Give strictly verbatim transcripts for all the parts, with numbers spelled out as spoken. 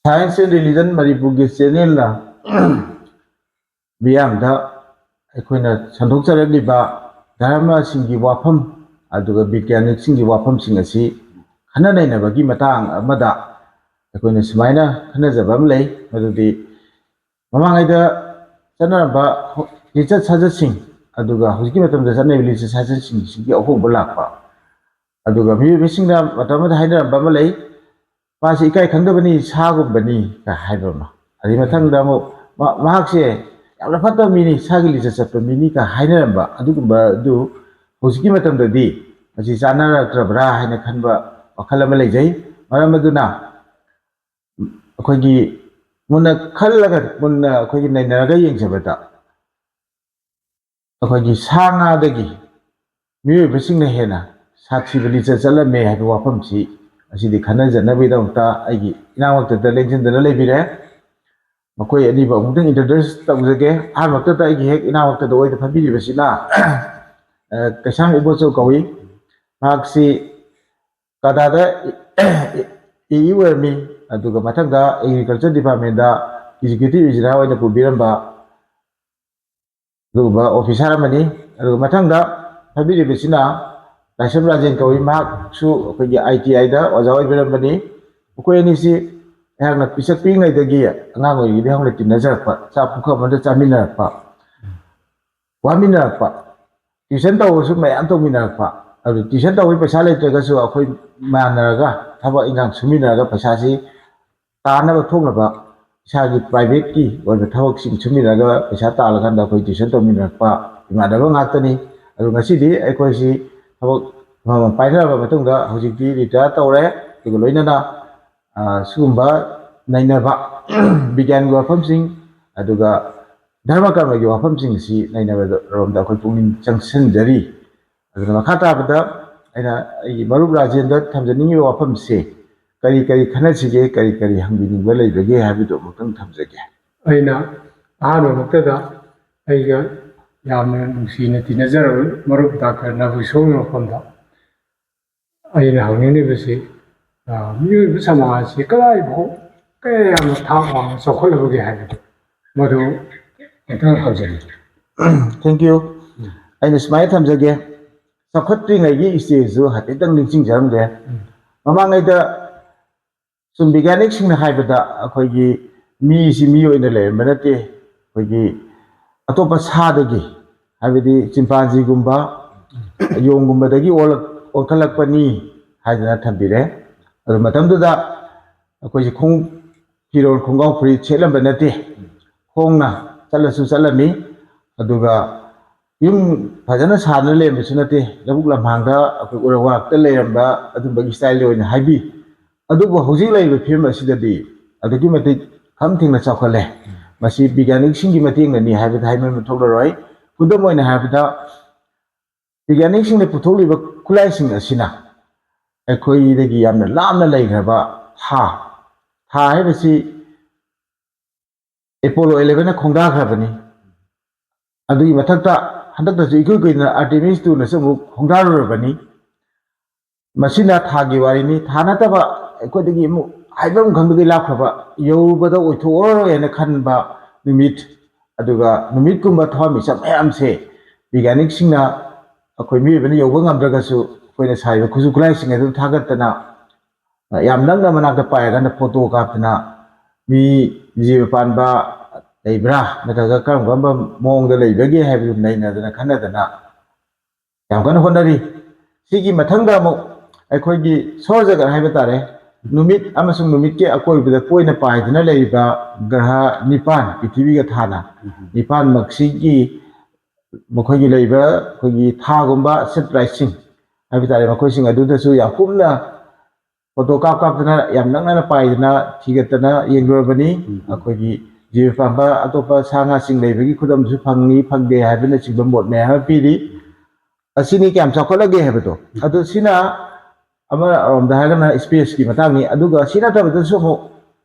Science and Religion ꯃꯅꯤꯄꯨꯔꯒꯤ ꯆꯦꯅꯦꯜꯅ ꯃꯤꯌꯥꯝꯗ ꯑꯩꯈꯣꯏꯅ ꯁꯟꯗꯣꯛꯆꯔꯛꯂꯤꯕ ꯙꯔꯃꯁꯤꯡꯒꯤ ꯋꯥꯐꯝ, ꯑꯗꯨꯒ ꯕꯤꯒ꯭ꯌꯥꯅꯤꯛꯁꯤꯡꯒꯤ ꯋꯥꯐꯝꯁꯤꯡ ꯑꯁꯤ ꯈꯟꯅ ꯅꯩꯅꯕꯒꯤ ꯃꯇꯥꯡ ꯑꯃꯗ ꯑꯩꯈꯣꯏꯅ ꯁꯨꯃꯥꯏꯅ ꯈꯟꯅꯖꯕ ꯑꯃ ꯂꯩ꯫ ꯃꯗꯨꯗꯤ ꯃꯃꯥꯡꯉꯩꯗ ꯆꯠꯅꯔꯝꯕ ꯂꯤꯆꯠ ꯁꯥꯖꯠꯁꯤꯡ ꯑꯗꯨꯒ ꯍꯧꯖꯤꯛꯀꯤ ꯃꯇꯝꯗ ꯆꯠꯅꯔꯤꯕ ꯂꯤꯆꯠ ꯁꯥꯖꯠꯁꯤꯡꯁꯤꯒꯤ ꯑꯍꯣꯡꯕ ꯂꯥꯛꯄ, ꯑꯗꯨꯒ ꯃꯤꯑꯣꯏꯕꯁꯤꯡꯅ ꯃꯇꯝ ꯑꯃꯗ ꯍꯥꯏꯅꯔꯝꯕ ꯑꯃ ꯂꯩ, "ꯃꯥꯁꯤ ꯏꯀꯥꯏ ꯈꯪꯗꯕꯅꯤ, ꯁꯥꯒꯨꯝꯕꯅꯤ" ꯀ ꯍꯥꯏꯕ ꯑꯃ꯫ ꯑꯗꯨꯒꯤ ꯃꯊꯪꯗ ꯑꯃꯨꯛ ꯃ-, "ꯃꯍꯥꯛꯁꯦ ꯌꯥꯝꯅ ꯐꯠꯇꯕ ꯃꯤꯅꯤ, ꯁꯥꯒꯤ ꯂꯤꯆꯠ ꯆꯠꯄ ꯃꯤꯅꯤ" ꯀ ꯍꯥꯏꯅꯔꯝꯕ꯫ ꯑꯗꯨꯒꯨꯝꯕ ꯑꯗꯨ ꯍꯧꯖꯤꯛꯀꯤ ꯃꯇꯝꯗꯗꯤ ꯃꯁꯤ ꯆꯥꯅꯔꯛꯇ꯭ꯔꯕ꯭ꯔꯥ ꯍꯥꯏꯅ ꯈꯟꯕ ꯋꯥꯈꯜ ꯑꯃ ꯂꯩꯖꯩ꯫ ꯃꯔꯝ ꯑꯗꯨꯅ ꯑꯩꯈꯣꯏꯒꯤ ꯃꯨꯟꯅ ꯈꯜꯂꯒ, ꯃꯨꯟꯅ ꯑꯩꯈꯣꯏꯒꯤ ꯅꯩꯅꯔꯒ ꯌꯦꯡꯖꯕꯗ, ꯑꯩꯈꯣꯏꯒꯤ ꯁꯥ ꯉꯥꯗꯒꯤ ꯃꯤꯑꯣꯏꯕꯁꯤꯡꯅ ꯍꯦꯟꯅ ꯁꯥꯊꯤꯕ ꯂꯤꯆꯠ ꯆꯠꯂꯝꯃꯦ ꯍꯥꯏꯕ ꯋꯥꯐꯝꯁꯤ, ꯑꯁꯤꯗꯤ ꯈꯟꯅꯖꯅꯕꯒꯤꯗꯃꯛꯇ ꯑꯩꯒꯤ ꯏꯅꯥꯛꯃꯛꯇꯗ ꯂꯦꯡꯁꯤꯟꯗꯨꯅ ꯂꯩꯕꯤꯔꯦ꯫ ꯃꯈꯣꯏ ꯑꯅꯤꯕꯨ ꯑꯃꯨꯛꯇꯪ introduce ꯇꯧꯖꯒꯦ꯫ ꯑꯍꯥꯟꯕꯃꯛꯇꯗ ꯑꯩꯒꯤ ꯍꯦꯛ ꯏꯅꯥꯛꯃꯛꯇꯗ ꯑꯣꯏꯗ ꯐꯝꯕꯤꯔꯤꯕꯁꯤꯅ, ꯑ, ꯀꯩꯁꯥꯝ ꯏꯕꯣꯆꯧ ꯀꯧꯏ꯫ ꯃꯍꯥꯛꯁꯤ ꯀꯗꯥꯗ AE ꯑꯣꯏꯔꯝꯃꯤ, ꯑꯗꯨꯒ ꯃꯊꯪꯗ Agriculture Departmentꯗ Executive Engineer ꯑꯣꯏꯅ ꯄꯨꯕꯤꯔꯝꯕ ꯑꯗꯨꯒꯨꯝꯕ officer ꯑꯃꯅꯤ꯫ ꯑꯗꯨꯒ ꯃꯊꯪꯗ ꯐꯝꯕꯤꯔꯤꯕꯁꯤꯅ ꯂꯥꯏꯁ꯭ꯔꯝ ꯔꯥꯖꯦꯟ ꯀꯧꯏ, ꯃꯍꯥꯛꯁꯨ ꯑꯩꯈꯣꯏꯒꯤ ITIꯗ ꯑꯣꯖꯥ ꯑꯣꯏꯕꯤꯔꯝꯕꯅꯤ꯫ ꯃꯈꯣꯏ ꯑꯅꯤꯁꯤ ꯑꯩꯍꯥꯛꯅ ꯄꯤꯁꯛ ꯄꯤꯛꯏꯉꯩꯗꯒꯤ, ꯑꯉꯥꯡ ꯑꯣꯏꯔꯤꯉꯩꯗꯒꯤ ꯍꯧꯅ ꯇꯤꯟꯅꯖꯔꯛꯄ, ꯆꯥꯛ ꯄꯨꯈꯝ ꯑꯃꯗ ꯆꯥꯃꯤꯟꯅꯔꯛꯄ, ꯋꯥꯃꯤꯟꯅꯔꯛꯄ, tuition ꯇꯧꯕꯁꯨ ꯃꯌꯥꯝ ꯇꯧꯃꯤꯟꯅꯔꯛꯄ꯫ ꯑꯗꯨ tuition ꯇꯧꯕꯒꯤ ꯄꯩꯁꯥ ꯂꯩꯇ꯭ꯔꯒꯁꯨ ꯑꯩꯈꯣꯏ ꯃꯥꯟꯅꯔꯒ ꯊꯕꯛ ꯏꯟꯈꯥꯡ ꯁꯨꯃꯤꯟꯅꯔꯒ ꯄꯩꯁꯥꯁꯤ ꯇꯥꯅꯕ ꯊꯣꯛꯅꯕ ꯏꯁꯥꯒꯤ privateꯀꯤ ꯑꯣꯏꯕ ꯊꯕꯛꯁꯤꯡ ꯁꯨꯃꯤꯟꯅꯔꯒ ꯄꯩꯁꯥ ꯇꯥꯜꯂꯀꯥꯟꯗ ꯑꯩꯈꯣꯏ tuition ꯇꯧꯃꯤꯟꯅꯔꯛꯄ ꯏꯃꯥꯟꯅꯕ ꯉꯥꯛꯇꯅꯤ꯫ ꯑꯗꯨ ꯉꯁꯤꯗꯤ ꯑꯩꯈꯣꯏꯁꯤ ꯊꯕꯛ ꯑꯃꯃꯝ ꯄꯥꯏꯅꯔꯕ ꯃꯇꯨꯡꯗ ꯍꯧꯖꯤꯛꯇꯤ retire ꯇꯧꯔꯦ꯫ ꯑꯗꯨꯒ ꯂꯣꯏꯅꯅ, ꯑ, ꯁꯤꯒꯨꯝꯕ ꯅꯩꯅꯕ, ꯕꯤꯒ꯭ꯌꯥꯟꯒꯤ ꯋꯥꯐꯝꯁꯤꯡ, ꯑꯗꯨꯒ ꯙꯔꯃ ꯀꯔꯃꯒꯤ ꯋꯥꯐꯝꯁꯤꯡ ꯑꯁꯤ ꯅꯩꯅꯕꯔꯣꯝꯗ ꯑꯩꯈꯣꯏ ꯄꯨꯛꯅꯤꯡ ꯆꯪꯁꯤꯟꯖꯔꯤ꯫ ꯑꯗꯨꯅ ꯃꯈꯥ ꯇꯥꯕꯗ ꯑꯩꯅ ꯑꯩꯒꯤ ꯃꯔꯨꯞ ꯔꯥꯖꯦꯟꯗ ꯊꯝꯖꯅꯤꯡꯉꯤꯕ ꯋꯥꯐꯝꯁꯦ, ꯀꯔꯤ ꯀꯔꯤ ꯈꯟꯅꯁꯤꯒꯦ, ꯀꯔꯤ ꯀꯔꯤ ꯍꯪꯕꯤꯅꯤꯡꯕ ꯂꯩꯕꯒꯦ ꯍꯥꯏꯕꯗꯨ ꯑꯃꯨꯛꯇꯪ ꯊꯝꯖꯒꯦ꯫ ꯑꯩꯅ ꯑꯍꯥꯟꯕꯃꯛꯇꯗ ꯑꯩꯒ ꯌꯥꯝꯅ ꯅꯨꯡꯁꯤꯅ ꯇꯤꯟꯅꯖꯔꯕ ꯃꯔꯨꯞ ꯗꯥꯛꯇꯔ ꯅꯥꯍꯨꯏꯁꯣꯝꯒꯤ ꯃꯐꯝꯗ ꯑꯩꯅ ꯍꯪꯅꯤꯡꯂꯤꯕꯁꯤ, ꯑ, ꯃꯤꯑꯣꯏꯕ ꯁꯃꯥꯖꯁꯤ ꯀꯗꯥꯏꯐꯥꯎ ꯀꯌꯥ ꯌꯥꯝꯅ ꯊꯥꯛ ꯋꯥꯡꯅ ꯆꯥꯎꯈꯠꯂꯕꯒꯦ ꯍꯥꯏꯕꯗꯨ ꯃꯗꯨ ꯑꯝꯇꯪ ꯍꯪꯖꯅꯤꯡꯏ꯫ Thank you꯫ ꯑꯩꯅ ꯁꯨꯃꯥꯏꯅ ꯊꯝꯖꯒꯦ, ꯆꯥꯎꯈꯠꯇ꯭ꯔꯤꯉꯩꯒꯤ stageꯁꯨ ꯍꯥꯏꯐꯦꯠꯇꯪ ꯅꯤꯡꯁꯤꯡꯖꯔꯝꯒꯦ꯫ ꯃꯃꯥꯡꯉꯩꯗ ꯁꯨꯝ ꯕꯤꯒ꯭ꯌꯥꯅꯤꯛꯁꯤꯡꯅ ꯍꯥꯏꯕꯗ ꯑꯩꯈꯣꯏꯒꯤ ꯃꯤꯁꯤ ꯃꯤ ꯑꯣꯏꯅ ꯂꯩꯔꯝꯕ ꯅꯠꯇꯦ, ꯑꯩꯈꯣꯏꯒꯤ ꯑꯇꯣꯞꯄ ꯁꯥꯗꯒꯤ, ꯍꯥꯏꯕꯗꯤ ꯆꯤꯝꯄꯥꯟꯖꯤꯒꯨꯝꯕ, ꯌꯣꯡꯒꯨꯝꯕꯗꯒꯤ ꯑꯣꯜꯂꯛ-, ꯑꯣꯟꯈꯠꯂꯛꯄꯅꯤ ꯍꯥꯏꯗꯅ ꯊꯝꯕꯤꯔꯦ꯫ ꯑꯗꯨ ꯃꯇꯝꯗꯨꯗ ꯑꯩꯈꯣꯏꯁꯦ ꯈꯣꯡꯎꯞ, ꯐꯤꯔꯣꯜ, ꯈꯣꯡꯒ꯭ꯔꯥꯎ ꯐꯨꯔꯤꯠ ꯁꯦꯠꯂꯝꯕ ꯅꯠꯇꯦ, ꯈꯣꯡꯅ ꯆꯠꯂꯁꯨ ꯆꯠꯂꯝꯃꯤ꯫ ꯑꯗꯨꯒ ꯌꯨꯝ ꯐꯖꯅ ꯁꯥꯗꯅ ꯂꯩꯔꯝꯕꯁꯨ ꯅꯠꯇꯦ, ꯂꯧꯕꯨꯛ ꯂꯝꯍꯥꯡꯗ ꯑꯩꯈꯣꯏ ꯎꯔꯛ ꯋꯥꯔꯛꯇ ꯂꯩꯔꯝꯕ ꯑꯗꯨꯝꯕꯒꯤ style ꯑꯣꯏꯅ ꯍꯥꯏꯕꯤ꯫ ꯑꯗꯨꯕꯨ ꯍꯧꯖꯤꯛ ꯂꯩꯔꯤꯕ ꯐꯤꯕꯝ ꯑꯁꯤꯗꯗꯤ ꯑꯗꯨꯛꯀꯤ ꯃꯇꯤꯛ ꯈꯝ ꯊꯦꯡꯅ ꯆꯥꯎꯈꯠꯂꯦ꯫ ꯃꯁꯤ ꯕꯤꯒ꯭ꯌꯥꯅꯤꯛꯁꯤꯡꯒꯤ ꯃꯇꯦꯡꯅꯅꯤ ꯍꯥꯏꯕꯗ ꯍꯥꯏꯃꯟꯕ ꯊꯣꯛꯂꯔꯣꯏ꯫ ꯈꯨꯗꯝ ꯑꯣꯏꯅ ꯍꯥꯏꯔꯕꯗ, ꯕꯤꯒ꯭ꯌꯥꯅꯤꯛꯁꯤꯡꯅ ꯄꯨꯊꯣꯛꯂꯤꯕ ꯈꯨꯠꯂꯥꯏꯁꯤꯡ ꯑꯁꯤꯅ ꯑꯩꯈꯣꯏꯗꯒꯤ ꯌꯥꯝꯅ ꯂꯥꯞꯅ ꯂꯩꯈ꯭ꯔꯕ ꯊꯥ, ꯊꯥ ꯍꯥꯏꯕꯁꯤ ꯑꯦꯄꯣꯂꯣ elevenꯅ ꯈꯣꯡꯗꯥꯈ꯭ꯔꯕꯅꯤ꯫ ꯑꯗꯨꯒꯤ ꯃꯊꯛꯇ ꯍꯟꯗꯛꯇꯁꯨ ꯏꯀꯨꯏ ꯀꯨꯏꯗꯅ ꯑꯥꯔꯇꯦꯃꯤꯁ twoꯅꯁꯨ ꯑꯃꯨꯛ ꯈꯣꯡꯗꯥꯔꯨꯔꯕꯅꯤ꯫ ꯃꯁꯤꯅ ꯊꯥꯒꯤ ꯋꯥꯔꯤꯅꯤ꯫ ꯊꯥ ꯅꯠꯇꯕ ꯑꯩꯈꯣꯏꯗꯒꯤ ꯑꯃꯨꯛ ꯍꯥꯏꯐꯝ ꯈꯪꯗꯒꯩ ꯂꯥꯞꯈ꯭ꯔꯕ, ꯌꯧꯔꯨꯕꯗ ꯑꯣꯏꯊꯣꯛꯑꯔꯣꯏ ꯍꯥꯏꯅ ꯈꯟꯕ ꯅꯨꯃꯤꯠ, ꯑꯗꯨꯒ ꯅꯨꯃꯤꯠꯀꯨꯝꯕ ꯊꯋꯥꯟꯃꯤꯆꯥꯛ ꯃꯌꯥꯝꯁꯦ ꯕꯤꯒ꯭ꯌꯥꯅꯤꯛꯁꯤꯡꯅ ꯑꯩꯈꯣꯏ ꯃꯤꯑꯣꯏꯕꯅ ꯌꯧꯕ ꯉꯝꯗ꯭ꯔꯒꯁꯨ ꯑꯩꯈꯣꯏꯅ ꯁꯥꯔꯤꯕ ꯈꯨꯠꯁꯨ ꯈꯨꯠꯂꯥꯏꯁꯤꯡ ꯑꯗꯨ ꯊꯥꯒꯠꯇꯅ, ꯌꯥꯝ ꯅꯛꯅ ꯃꯅꯥꯛꯇ ꯄꯥꯏꯔꯀꯥꯟꯗ ꯐꯣꯇꯣ ꯀꯥꯞꯇꯅ, ꯃꯤ ꯖꯤꯕ ꯄꯥꯟꯕ ꯂꯩꯕ꯭ꯔꯥ ꯅꯠꯇ꯭ꯔꯒ ꯀꯔꯝ ꯀꯔꯝꯕ ꯃꯑꯣꯡꯗ ꯂꯩꯕꯒꯦ ꯍꯥꯏꯕꯗꯨ ꯅꯩꯅꯗꯅ ꯈꯟꯅꯗꯅ ꯌꯥꯝ ꯀꯟꯅ ꯍꯣꯠꯅꯔꯤ꯫ ꯁꯤꯒꯤ ꯃꯊꯪꯗ ꯑꯃꯨꯛ ꯑꯩꯈꯣꯏꯒꯤ ꯁꯣꯔ ꯖꯒꯠ ꯍꯥꯏꯕ ꯇꯥꯔꯦ, ꯅꯨꯃꯤꯠ ꯑꯃꯁꯨꯡ ꯅꯨꯃꯤꯠꯀꯤ ꯑꯀꯣꯏꯕꯗ ꯀꯣꯏꯅ ꯄꯥꯏꯗꯨꯅ ꯂꯩꯔꯤꯕ ꯒ꯭ꯔꯍ ꯅꯤꯄꯥꯟ, ꯄ꯭ꯔꯤꯊꯤꯕꯤꯒ ꯊꯥꯅ ꯅꯤꯄꯥꯟꯃꯛꯁꯤꯒꯤ ꯃꯈꯣꯏꯒꯤ ꯂꯩꯔꯤꯕ ꯑꯩꯈꯣꯏꯒꯤ ꯊꯥꯒꯨꯝꯕ ꯁꯦꯇꯦꯂꯥꯏꯠꯁꯤꯡ ꯍꯥꯏꯕ ꯇꯥꯔꯦ, ꯃꯈꯣꯏꯁꯤꯡ ꯑꯗꯨꯗꯁꯨ ꯌꯥꯝ ꯀꯨꯞꯅ ꯐꯣꯇꯣ ꯀꯥꯞ ꯀꯥꯞꯇꯅ, ꯌꯥꯝ ꯅꯛꯅꯅ ꯄꯥꯏꯗꯅ ꯊꯤꯒꯠꯇꯅ ꯌꯦꯡꯂꯨꯔꯕꯅꯤ꯫ ꯑꯩꯈꯣꯏꯒꯤ ꯖꯤꯕ ꯄꯥꯟꯕ ꯑꯇꯣꯞꯄ ꯁꯥ ꯉꯥꯁꯤꯡ ꯂꯩꯕꯒꯤ ꯈꯨꯗꯝꯁꯨ ꯐꯪꯏ ꯐꯪꯗꯦ ꯍꯥꯏꯕꯅꯆꯤꯡꯕ ꯃꯣꯠ ꯃꯌꯥꯝ ꯑꯃ ꯄꯤꯔꯤ꯫ ꯑꯁꯤꯅꯤ ꯀꯌꯥꯝ ꯆꯥꯎꯈꯠꯂꯒꯦ ꯍꯥꯏꯕꯗꯣ꯫ ꯑꯗꯨ ꯁꯤꯅ ꯑꯃꯔꯣꯝꯗ ꯍꯥꯏꯔꯒꯅ spaceꯀꯤ ꯃꯇꯥꯡꯅꯤ꯫ ꯑꯗꯨꯒ ꯁꯤ ꯅꯠꯇꯕꯗꯁꯨ ꯑꯃꯨꯛ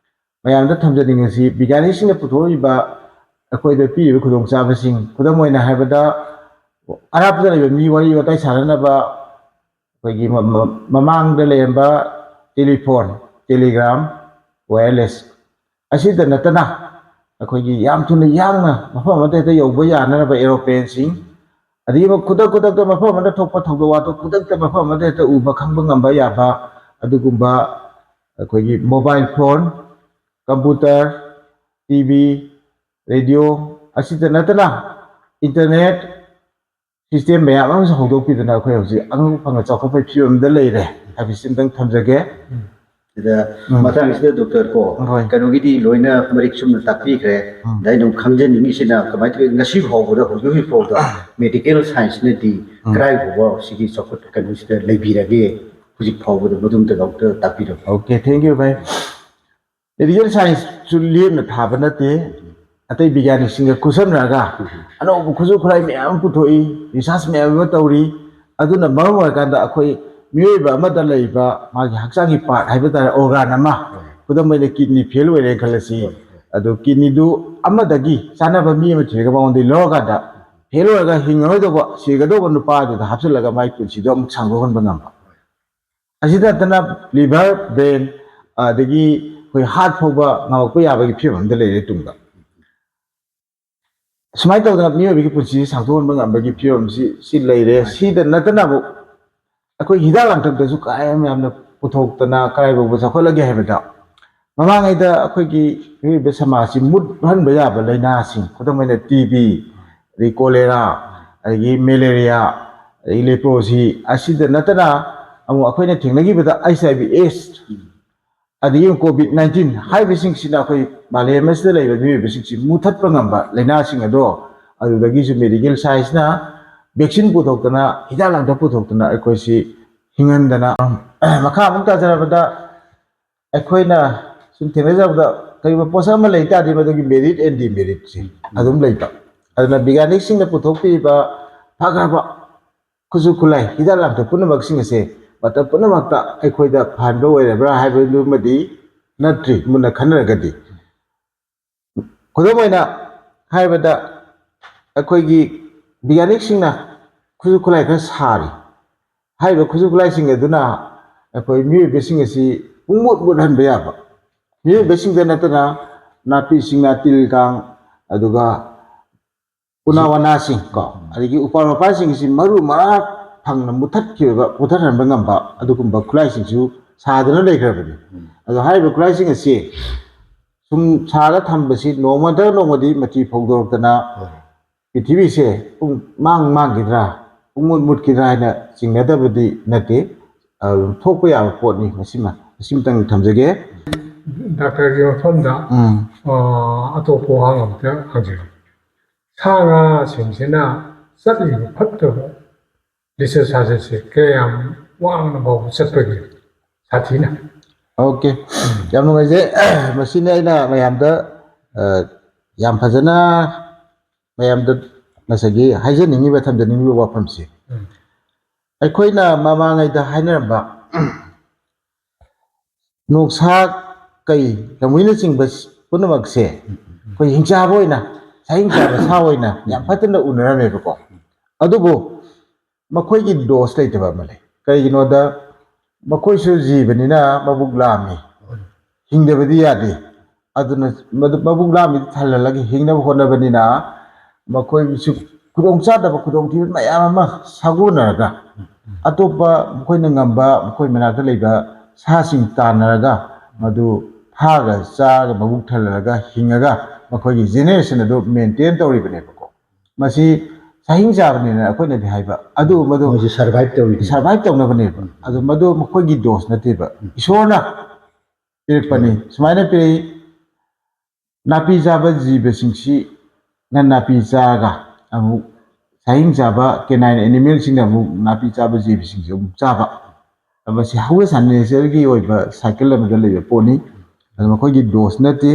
ꯃꯌꯥꯝꯗ ꯊꯝꯖꯅꯤꯡꯉꯤꯁꯤ ꯕꯤꯒ꯭ꯌꯥꯅꯤꯁꯤꯡꯅ ꯄꯨꯊꯣꯛꯂꯤꯕ ꯑꯩꯈꯣꯏꯗ ꯄꯤꯔꯤꯕ ꯈꯨꯗꯣꯡꯆꯥꯕꯁꯤꯡ, ꯈꯨꯗꯝ ꯑꯣꯏꯅ ꯍꯥꯏꯔꯕꯗ ꯑꯔꯥꯞꯄꯗ ꯂꯩꯕ ꯃꯤ ꯋꯥꯔꯤ ꯋꯥꯇꯥꯏ ꯁꯥꯟꯅꯅꯕ ꯑꯩꯈꯣꯏꯒꯤ ꯃ-, ꯃ-, ꯃꯃꯥꯡꯗ ꯂꯩꯔꯝꯕ telephone, telegram, wireless ꯑꯁꯤꯗ ꯅꯠꯇꯅ ꯑꯩꯈꯣꯏꯒꯤ ꯌꯥꯝ ꯊꯨꯅ ꯌꯥꯡꯅ ꯃꯐꯝ ꯑꯃꯗ ꯍꯦꯛꯇ ꯌꯧꯕ ꯌꯥꯅꯅꯕ aeroplaneꯁꯤꯡ, ꯑꯗꯒꯤ ꯈꯨꯗꯛ ꯈꯨꯗꯛꯇ ꯃꯐꯝ ꯑꯃꯗ ꯊꯣꯛꯄ ꯊꯧꯗꯣꯛ ꯋꯥꯊꯣꯛ ꯈꯨꯗꯛꯇ ꯃꯐꯝ ꯑꯃꯗ ꯍꯦꯛꯇ ꯎꯕ ꯈꯪꯕ ꯉꯝꯕ ꯌꯥꯕ ꯑꯗꯨꯒꯨꯝꯕ ꯑꯩꯈꯣꯏꯒꯤ mobile phone, computer, TV, radio, ꯑꯁꯤꯇ ꯅꯠꯇꯅ internet system ꯃꯌꯥꯝ ꯑꯃꯁꯨ ꯍꯧꯗꯣꯛꯄꯤꯗꯅ ꯑꯩꯈꯣꯏ ꯍꯧꯖꯤꯛ ꯑꯉꯛꯄ ꯐꯪꯅ ꯆꯥꯎꯈꯠꯄꯒꯤ ꯐꯤꯕꯝꯗ ꯂꯩꯔꯦ ꯍꯥꯏꯕꯁꯤ ꯑꯝꯇꯪ ꯊꯝꯖꯒꯦ꯫ ꯁꯤꯗ ꯃꯇꯥꯡꯁꯤꯗ ꯗꯣꯛꯇꯔ ꯀꯣ, ꯍꯣꯏ꯫ ꯀꯩꯅꯣꯒꯤꯗꯤ ꯂꯣꯏꯅ ꯃꯔꯤꯛ ꯆꯨꯝꯅ ꯇꯥꯛꯄꯤꯈ꯭ꯔꯦ꯫ ꯑꯗ ꯑꯩꯅ ꯑꯃꯨꯛ ꯈꯪꯖꯅꯤꯡꯉꯤꯁꯤꯅ ꯀꯃꯥꯏꯅ ꯇꯧꯋꯤ, ꯉꯁꯤ ꯐꯥꯎꯕꯗ, ꯍꯧꯖꯤꯛ ꯍꯧꯖꯤꯛ ꯐꯥꯎꯗ medical scienceꯅꯗꯤ ꯀꯗꯥꯏ ꯐꯥꯎꯕ ꯁꯤꯒꯤ ꯆꯥꯎꯈꯠ ꯀꯩꯅꯣꯁꯤꯗ ꯂꯩꯕꯤꯔꯒꯦ? ꯍꯧꯖꯤꯛ ꯐꯥꯎꯕꯗ ꯃꯗꯨꯝꯇ ꯗꯣꯛꯇꯔ ꯇꯥꯛꯄꯤꯔꯝꯃꯨ꯫ Okay, thank you, ꯚꯥꯏ꯫ Medical scienceꯁꯨ ꯂꯦꯝꯅ ꯊꯥꯕ ꯅꯠꯇꯦ, ꯑꯇꯩ ꯕꯤꯒ꯭ꯌꯥꯅꯤꯛꯁꯤꯡꯒ ꯈꯨꯠꯁꯝꯅꯔꯒ ꯑꯅꯧꯕ ꯈꯨꯠꯁꯨ ꯈꯨꯠꯂꯥꯏ ꯃꯌꯥꯝ ꯑꯃ ꯄꯨꯊꯣꯛꯏ, research ꯃꯌꯥꯝ ꯑꯃ ꯇꯧꯔꯤ꯫ ꯑꯗꯨꯅ ꯃꯔꯝ ꯑꯣꯏꯔꯀꯥꯟꯗ ꯑꯩꯈꯣꯏ ꯃꯤꯑꯣꯏꯕ ꯑꯃꯗ ꯂꯩꯕ ꯃꯥꯒꯤ ꯍꯛꯆꯥꯡꯒꯤ part ꯍꯥꯏꯕ ꯇꯥꯔꯦ, organ ꯑꯃ, ꯈꯨꯗꯝ ꯑꯣꯏꯅ kidney fail ꯑꯣꯏꯔꯦꯅ ꯈꯜꯂꯁꯤ, ꯑꯗꯨ kidneyꯗꯨ ꯑꯃꯗꯒꯤ ꯆꯥꯟꯅꯕ ꯃꯤ ꯑꯃ ꯊꯤꯔꯒ ꯃꯉꯣꯟꯗꯒꯤ ꯂꯧꯔꯀꯥꯟꯗ fail ꯑꯣꯏꯔꯒ ꯍꯤꯡꯉꯔꯣꯏꯗꯧꯕ, ꯁꯤꯒꯗꯧꯕ ꯅꯨꯄꯥꯗꯨꯗ ꯍꯥꯞꯆꯤꯜꯂꯒ ꯃꯥꯒꯤ ꯄꯨꯟꯁꯤꯗꯣ ꯑꯃꯨꯛ ꯁꯥꯡꯗꯣꯛꯍꯟꯕ ꯉꯝꯕ꯫ ꯑꯁꯤ ꯅꯠꯇꯅ liver, brain, ꯑꯗꯒꯤ ꯑꯩꯈꯣꯏ heart ꯐꯥꯎꯕ ꯉꯝꯃꯛꯄ ꯌꯥꯕꯒꯤ ꯐꯤꯕꯝ ꯑꯃꯗ ꯂꯩꯔꯦ ꯇꯨꯡꯗ꯫ ꯁꯨꯃꯥꯏꯅ ꯇꯧꯗꯅ ꯃꯤꯑꯣꯏꯕꯒꯤ ꯄꯨꯟꯁꯤꯁꯤ ꯁꯥꯡꯗꯣꯛꯍꯟꯕ ꯉꯝꯕꯒꯤ ꯐꯤꯕꯝꯁꯤ ꯁꯤ ꯂꯩꯔꯦ꯫ ꯁꯤꯗ ꯅꯠꯇꯅꯕꯨ ꯑꯩꯈꯣꯏ ꯍꯤꯗꯥꯛ ꯂꯥꯡꯊꯛꯇꯁꯨ ꯀꯌꯥꯝ ꯌꯥꯝꯅ ꯄꯨꯊꯣꯛꯇꯅ ꯀꯗꯥꯏ ꯐꯥꯎꯕ ꯆꯥꯎꯈꯠꯂꯒꯦ ꯍꯥꯏꯕꯗ, ꯃꯃꯥꯡꯉꯩꯗ ꯑꯩꯈꯣꯏꯒꯤ ꯃꯤꯑꯣꯏꯕ ꯁꯃꯥꯖꯁꯤ ꯃꯨꯠꯍꯟꯕ ꯌꯥꯕ ꯂꯥꯏꯅꯥꯁꯤꯡ, ꯈꯨꯗꯝ ꯑꯣꯏꯅ TB, ꯑꯗꯒꯤ cholera, ꯑꯗꯒꯤ malaria, ꯑꯗꯒꯤ leprosy, ꯑꯁꯤꯗ ꯅꯠꯇꯅ ꯑꯃꯨꯛ ꯑꯩꯈꯣꯏꯅ ꯊꯦꯡꯅꯈꯤꯕꯗ HIV AIDS, ꯑꯗꯒꯤ COVID nineteen ꯍꯥꯏꯔꯤꯕꯁꯤꯡꯁꯤꯅ ꯑꯩꯈꯣꯏ ꯃꯥꯂꯦꯝ ꯑꯁꯤꯗ ꯂꯩꯕ ꯃꯤꯑꯣꯏꯕꯁꯤꯡꯁꯤ ꯃꯨꯊꯠꯄ ꯉꯝꯕ ꯂꯥꯏꯅꯥꯁꯤꯡ ꯑꯗꯣ, ꯑꯗꯨꯗꯒꯤꯁꯨ medical scienceꯅ vaccine ꯄꯨꯊꯣꯛꯇꯅ, ꯍꯤꯗꯥꯛ ꯂꯥꯡꯊꯛ ꯄꯨꯊꯣꯛꯇꯅ ꯑꯩꯈꯣꯏꯁꯤ ꯍꯤꯡꯍꯟꯗꯅ, ꯃꯈꯥ ꯑꯃꯨꯛ ꯇꯥꯖꯔꯕꯗ ꯑꯩꯈꯣꯏꯅ ꯁꯨꯝ ꯊꯦꯡꯅꯖꯕꯗ ꯀꯔꯤꯒꯨꯝꯕ ꯄꯣꯠꯁꯛ ꯑꯃ ꯂꯩ ꯇꯥꯔꯗꯤ ꯃꯗꯨꯒꯤ merit and demeritꯁꯦ ꯑꯗꯨꯝ ꯂꯩꯕ꯫ ꯑꯗꯨꯅ ꯕꯤꯒ꯭ꯌꯥꯅꯤꯛꯁꯤꯡꯅ ꯄꯨꯊꯣꯛꯄꯤꯕ ꯐꯈ꯭ꯔꯕ ꯈꯨꯠꯁꯨ ꯈꯨꯠꯂꯥꯏ, ꯍꯤꯗꯥꯛ ꯂꯥꯡꯊꯛ ꯄꯨꯝꯅꯃꯛꯁꯤꯡ ꯑꯁꯦ ꯃꯇꯝ ꯄꯨꯝꯅꯃꯛꯇ ꯑꯩꯈꯣꯏꯗ ꯐꯍꯟꯕ ꯑꯣꯏꯔꯕ꯭ꯔꯥ ꯍꯥꯏꯕꯗꯨꯃꯗꯤ ꯅꯠꯇ꯭ꯔꯤ, ꯃꯨꯟꯅ ꯈꯟꯅꯔꯒꯗꯤ꯫ ꯈꯨꯗꯝ ꯑꯣꯏꯅ ꯍꯥꯏꯔꯕꯗ, ꯑꯩꯈꯣꯏꯒꯤ ꯕꯤꯒ꯭ꯌꯥꯅꯤꯛꯁꯤꯡꯅ ꯈꯨꯠꯁꯨ ꯈꯨꯠꯂꯥꯏ ꯈꯔ ꯁꯥꯔꯤ꯫ ꯍꯥꯏꯔꯤꯕ ꯈꯨꯠꯁꯨ ꯈꯨꯠꯂꯥꯏꯁꯤꯡ ꯑꯗꯨꯅ ꯑꯩꯈꯣꯏ ꯃꯤꯑꯣꯏꯕꯁꯤꯡ ꯑꯁꯤ ꯄꯨꯡꯃꯨꯠ ꯃꯨꯠꯍꯟꯕ ꯌꯥꯕ, ꯃꯤꯑꯣꯏꯕꯁꯤꯡꯗ ꯅꯠꯇꯅ ꯅꯥꯄꯤ ꯁꯤꯡꯅꯥ, ꯇꯤꯜ ꯀꯥꯡ, ꯑꯗꯨꯒ ꯎꯅꯥ ꯋꯥꯅꯥꯁꯤꯡ ꯀꯣ, ꯑꯗꯒꯤ ꯎꯄꯥꯜ ꯋꯥꯄꯥꯜꯁꯤꯡꯁꯤ ꯃꯔꯨ ꯃꯔꯥꯡ ꯐꯪꯅ ꯃꯨꯊꯠꯈꯤꯕ, ꯃꯨꯊꯠꯍꯟꯕ ꯉꯝꯕ ꯑꯗꯨꯒꯨꯝꯕ ꯈꯨꯠꯂꯥꯏꯁꯤꯡꯁꯨ ꯁꯥꯗꯨꯅ ꯂꯩꯈ꯭ꯔꯕꯅꯤ꯫ ꯑꯗꯣ ꯍꯥꯏꯔꯤꯕ ꯈꯨꯠꯂꯥꯏꯁꯤꯡ ꯑꯁꯤ ꯁꯨꯝ ꯁꯥꯔꯒ ꯊꯝꯕꯁꯤ ꯅꯣꯡꯃꯗ ꯅꯣꯡꯃꯗꯤ ꯃꯆꯤ ꯐꯧꯗꯣꯔꯛꯇꯅ ꯄ꯭ꯔꯤꯊꯤꯕꯤꯁꯦ ꯄꯨꯡ ꯃꯥꯡ ꯃꯥꯡꯈꯤꯗ꯭ꯔꯥ, ꯄꯨꯡ ꯃꯨꯠ ꯃꯨꯠꯈꯤꯗ꯭ꯔꯥ ꯍꯥꯏꯅ ꯆꯤꯡꯅꯗꯕꯗꯤ ꯅꯠꯇꯦ꯫ ꯑꯗꯨꯝ ꯊꯣꯛꯄ ꯌꯥꯕ ꯄꯣꯠꯅꯤ꯫ ꯃꯁꯤꯃ, ꯃꯁꯤꯃꯇꯪ ꯊꯝꯖꯒꯦ꯫ ꯗꯥꯛꯇꯔꯒꯤ ꯃꯐꯝꯗ ꯎꯝ꯫ ꯑ, ꯑꯇꯣꯞꯄ ꯋꯥꯍꯪ ꯑꯝꯇ ꯍꯪꯖꯒꯦ꯫ ꯁꯥ ꯉꯥꯁꯤꯡꯁꯤꯅ ꯆꯠꯂꯤꯕ ꯐꯠꯇꯕ ꯂꯤꯆꯠ ꯁꯥꯖꯠꯁꯦ ꯀꯌꯥꯝ ꯋꯥꯡꯅ ꯐꯥꯎꯕ ꯆꯠꯄꯒꯦ? ꯁꯥꯊꯤꯅ꯫ ꯑꯣꯀꯦ, ꯌꯥꯝ ꯅꯨꯡꯉꯥꯏꯖꯩ꯫ ꯃꯁꯤꯅꯤ ꯑꯩꯅ ꯃꯌꯥꯝꯗ ꯑ, ꯌꯥꯝ ꯐꯖꯅ ꯃꯌꯥꯝꯗ ꯉꯁꯥꯏꯒꯤ ꯍꯥꯏꯖꯅꯤꯡꯉꯤꯕ, ꯊꯝꯖꯅꯤꯡꯉꯤꯕ ꯋꯥꯐꯝꯁꯦ꯫ ꯎꯝ꯫ ꯑꯩꯈꯣꯏꯅ ꯃꯃꯥꯡꯉꯩꯗ ꯍꯥꯏꯅꯔꯝꯕ ꯅꯣꯡꯁꯥ, ꯀꯩ, ꯂꯝꯍꯨꯏꯅꯆꯤꯡꯕ ꯄꯨꯝꯅꯃꯛꯁꯦ ꯑꯩꯈꯣꯏ ꯍꯤꯡꯆꯥꯕ ꯑꯣꯏꯅ, ꯁꯥꯍꯤꯡ ꯆꯥꯕ ꯁꯥ ꯑꯣꯏꯅ ꯌꯥꯝ ꯐꯠꯇꯅ ꯎꯅꯔꯝꯃꯦꯕꯀꯣ꯫ ꯑꯗꯨꯕꯨ ꯃꯈꯣꯏꯒꯤ ꯗꯣꯁ ꯂꯩꯇꯕ ꯑꯃ ꯂꯩ꯫ ꯀꯔꯤꯒꯤꯅꯣꯗ ꯃꯈꯣꯏꯁꯨ ꯖꯤꯕꯅꯤꯅ ꯃꯕꯨꯛ ꯂꯥꯝꯃꯤ, ꯍꯤꯡꯗꯕꯗꯤ ꯌꯥꯗꯦ꯫ ꯑꯗꯨꯅ ꯃꯗꯨ ꯃꯕꯨꯛ ꯂꯥꯝꯃꯤꯗꯨ ꯊꯜꯍꯜꯂꯒ ꯍꯤꯡꯅꯕ ꯍꯣꯠꯅꯕꯅꯤꯅ ꯃꯈꯣꯏꯒꯤꯁꯨ ꯈꯨꯗꯣꯡꯆꯥꯗꯕ, ꯈꯨꯗꯣꯡꯊꯤꯕ ꯃꯌꯥꯝ ꯑꯃ ꯁꯥꯒꯣꯟꯅꯔꯒ ꯑꯇꯣꯞꯄ ꯃꯈꯣꯏꯅ ꯉꯝꯕ, ꯃꯈꯣꯏ ꯃꯅꯥꯛꯇ ꯂꯩꯕ ꯁꯥꯁꯤꯡ ꯇꯥꯟꯅꯔꯒ ꯃꯗꯨ ꯐꯥꯔꯒ ꯆꯥꯔꯒ ꯃꯕꯨꯛ ꯊꯜꯍꯜꯂꯒ ꯍꯤꯡꯉꯒ ꯃꯈꯣꯏꯒꯤ ꯖꯦꯅꯦꯔꯦꯁꯟ ꯑꯗꯨ ꯃꯦꯟꯇꯦꯟ ꯇꯧꯔꯤꯕꯅꯦꯕꯀꯣ꯫ ꯃꯁꯤ ꯁꯥꯍꯤꯡ ꯆꯥꯕꯅꯦꯅ ꯑꯩꯈꯣꯏꯅꯗꯤ ꯍꯥꯏꯕ, ꯑꯗꯨ ꯃꯗꯨ ꯃꯣꯏꯁꯦ ꯁꯔꯚꯥꯏꯚ ꯇꯧꯔꯤꯅꯤ꯫ ꯁꯔꯚꯥꯏꯚ ꯇꯧꯅꯕꯅꯦꯕ꯫ ꯑꯗꯨ ꯃꯗꯨ ꯃꯈꯣꯏꯒꯤ ꯗꯣꯁ ꯅꯠꯇꯦꯕ, ꯏꯁꯣꯔꯅ ꯄꯤꯔꯛꯄꯅꯤ꯫ ꯁꯨꯃꯥꯏꯅ ꯄꯤꯔꯛꯏ, ꯅꯥꯄꯤ ꯆꯥꯕ ꯖꯤꯕꯁꯤꯡꯁꯤꯅ ꯅꯥꯄꯤ ꯆꯥꯔꯒ ꯑꯃꯨꯛ ꯁꯥꯍꯤꯡ ꯆꯥꯕ ꯀꯦꯅꯥꯏꯟ ꯑꯦꯅꯤꯃꯦꯜꯁꯤꯡꯅ ꯑꯃꯨꯛ ꯅꯥꯄꯤ ꯆꯥꯕ ꯖꯤꯕꯁꯤꯡꯁꯦ ꯑꯃꯨꯛ ꯆꯥꯕ꯫ ꯃꯁꯤ ꯍꯧꯔ ꯁꯥ ꯅꯦꯆꯔꯒꯤ ꯑꯣꯏꯕ ꯁꯥꯏꯀꯜ ꯑꯃꯗ ꯂꯩꯕ ꯄꯣꯠꯅꯤ꯫ ꯑꯗꯨ ꯃꯈꯣꯏꯒꯤ ꯗꯣꯁ ꯅꯠꯇꯦ,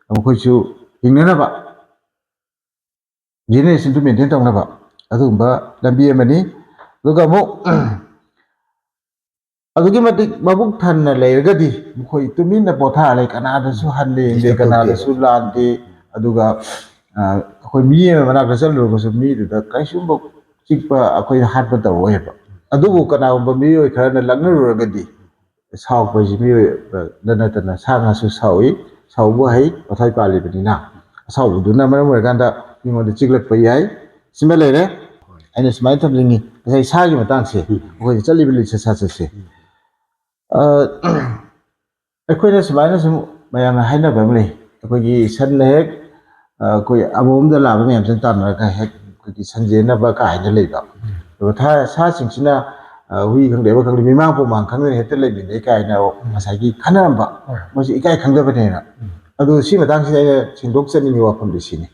ꯃꯈꯣꯏꯁꯨ ꯍꯤꯡꯅꯅꯕ, ꯖꯦꯅꯦꯔꯦꯁꯟꯗꯨ ꯃꯦꯟꯇꯦꯟ ꯇꯧꯅꯕ ꯑꯗꯨꯒꯨꯝꯕ ꯂꯝꯕꯤ ꯑꯃꯅꯤ꯫ ꯑꯗꯨꯒ ꯑꯃꯨꯛ ꯑꯗꯨꯛꯀꯤ ꯃꯇꯤꯛ ꯃꯕꯨꯛ ꯊꯟꯅ ꯂꯩꯔꯒꯗꯤ ꯃꯈꯣꯏ ꯇꯨꯃꯤꯟꯅ ꯄꯣꯊꯥꯔ ꯂꯩ, ꯀꯅꯥꯗꯁꯨ ꯍꯟꯗꯦ, ꯌꯦꯡꯗꯦ, ꯗꯤꯁꯇꯔꯕ ꯇꯧꯗꯦ꯫ ꯀꯅꯥꯗꯁꯨ ꯂꯥꯟꯗꯦ꯫ ꯑꯗꯨꯒ ꯑ, ꯑꯩꯈꯣꯏ ꯃꯤ ꯑꯃ ꯃꯅꯥꯛꯇ ꯆꯠꯂꯨꯔꯒꯁꯨ ꯃꯤꯗꯨꯗ ꯀꯩꯁꯨꯝꯕ ꯆꯤꯛꯄ, ꯑꯩꯈꯣꯏ ꯍꯥꯠꯄ ꯇꯧꯔꯣꯏꯕ꯫ ꯑꯗꯨꯕꯨ ꯀꯅꯥꯒꯨꯝꯕ ꯃꯤꯑꯣꯏ ꯈꯔꯅ ꯂꯛꯅꯔꯨꯔꯒꯗꯤ ꯁꯥꯎꯔꯛꯄ ꯍꯥꯏꯁꯤ ꯃꯤꯑꯣꯏꯕꯗ ꯅꯠꯇꯅ ꯁꯥ ꯉꯥꯁꯨ ꯁꯥꯎꯏ꯫ ꯁꯥꯎꯕ ꯍꯩ, ꯃꯊ꯭ꯋꯥꯏ ꯄꯥꯜꯂꯤꯕꯅꯤꯅ꯫ ꯑꯁꯥꯎꯕꯗꯨꯅ ꯃꯔꯝ ꯑꯣꯏꯔꯀꯥꯟꯗ ꯃꯤꯉꯣꯟꯗ ꯆꯤꯛꯂꯛꯄ ꯌꯥꯏ꯫ ꯁꯤꯃ ꯂꯩꯔꯦ꯫ ꯑꯩꯅ ꯁꯨꯃꯥꯏꯅ ꯊꯝꯖꯅꯤꯡꯉꯤ, ꯉꯁꯥꯏ ꯁꯥꯒꯤ ꯃꯇꯥꯡꯁꯦ, ꯑꯩꯈꯣꯏꯒꯤ ꯆꯠꯂꯤꯕ ꯂꯤꯆꯠ ꯁꯥꯆꯠꯁꯦ, ꯑ, ꯑꯩꯈꯣꯏꯅ ꯁꯨꯃꯥꯏꯅ ꯁꯨꯝ ꯃꯌꯥꯝꯅ ꯍꯥꯏꯅꯕ ꯑꯃ ꯂꯩ꯫ ꯑꯩꯈꯣꯏꯒꯤ ꯁꯟꯅ ꯍꯦꯛ, ꯑ, ꯑꯩꯈꯣꯏ ꯑꯃꯣꯝꯗ ꯂꯥꯕ ꯃꯌꯥꯝꯁꯤꯅ ꯇꯥꯟꯅꯔꯒ ꯍꯦꯛ ꯑꯩꯈꯣꯏꯒꯤ ꯁꯟꯖꯦꯟꯅꯕ ꯀꯥꯏꯅ ꯂꯩꯕ꯫ ꯑꯗꯨꯒ ꯊꯥ-, ꯁꯥꯁꯤꯡꯁꯤꯅ, ꯑ, ꯍꯨꯏ ꯈꯪꯗꯦ, ꯑꯃ ꯈꯪꯗꯦ, ꯃꯤꯃꯥꯡ ꯄꯨꯃꯥꯡ ꯈꯪꯗꯅ ꯍꯦꯛꯇ ꯂꯩꯃꯤꯟꯅꯩ ꯀꯥꯏꯅ ꯉꯁꯥꯏꯒꯤ ꯈꯟꯅꯔꯝꯕ, ꯍꯣꯏ꯫ ꯃꯣꯏꯁꯦ ꯏꯀꯥꯏ ꯈꯪꯗꯕꯅꯦꯅ꯫ ꯎꯝ꯫ ꯑꯗꯣ ꯁꯤ ꯃꯇꯥꯡꯁꯤꯗ ꯑꯩꯅ ꯁꯦꯡꯗꯣꯛꯆꯅꯤꯡꯉꯤ ꯋꯥꯐꯝꯗꯤ ꯁꯤꯅꯤ꯫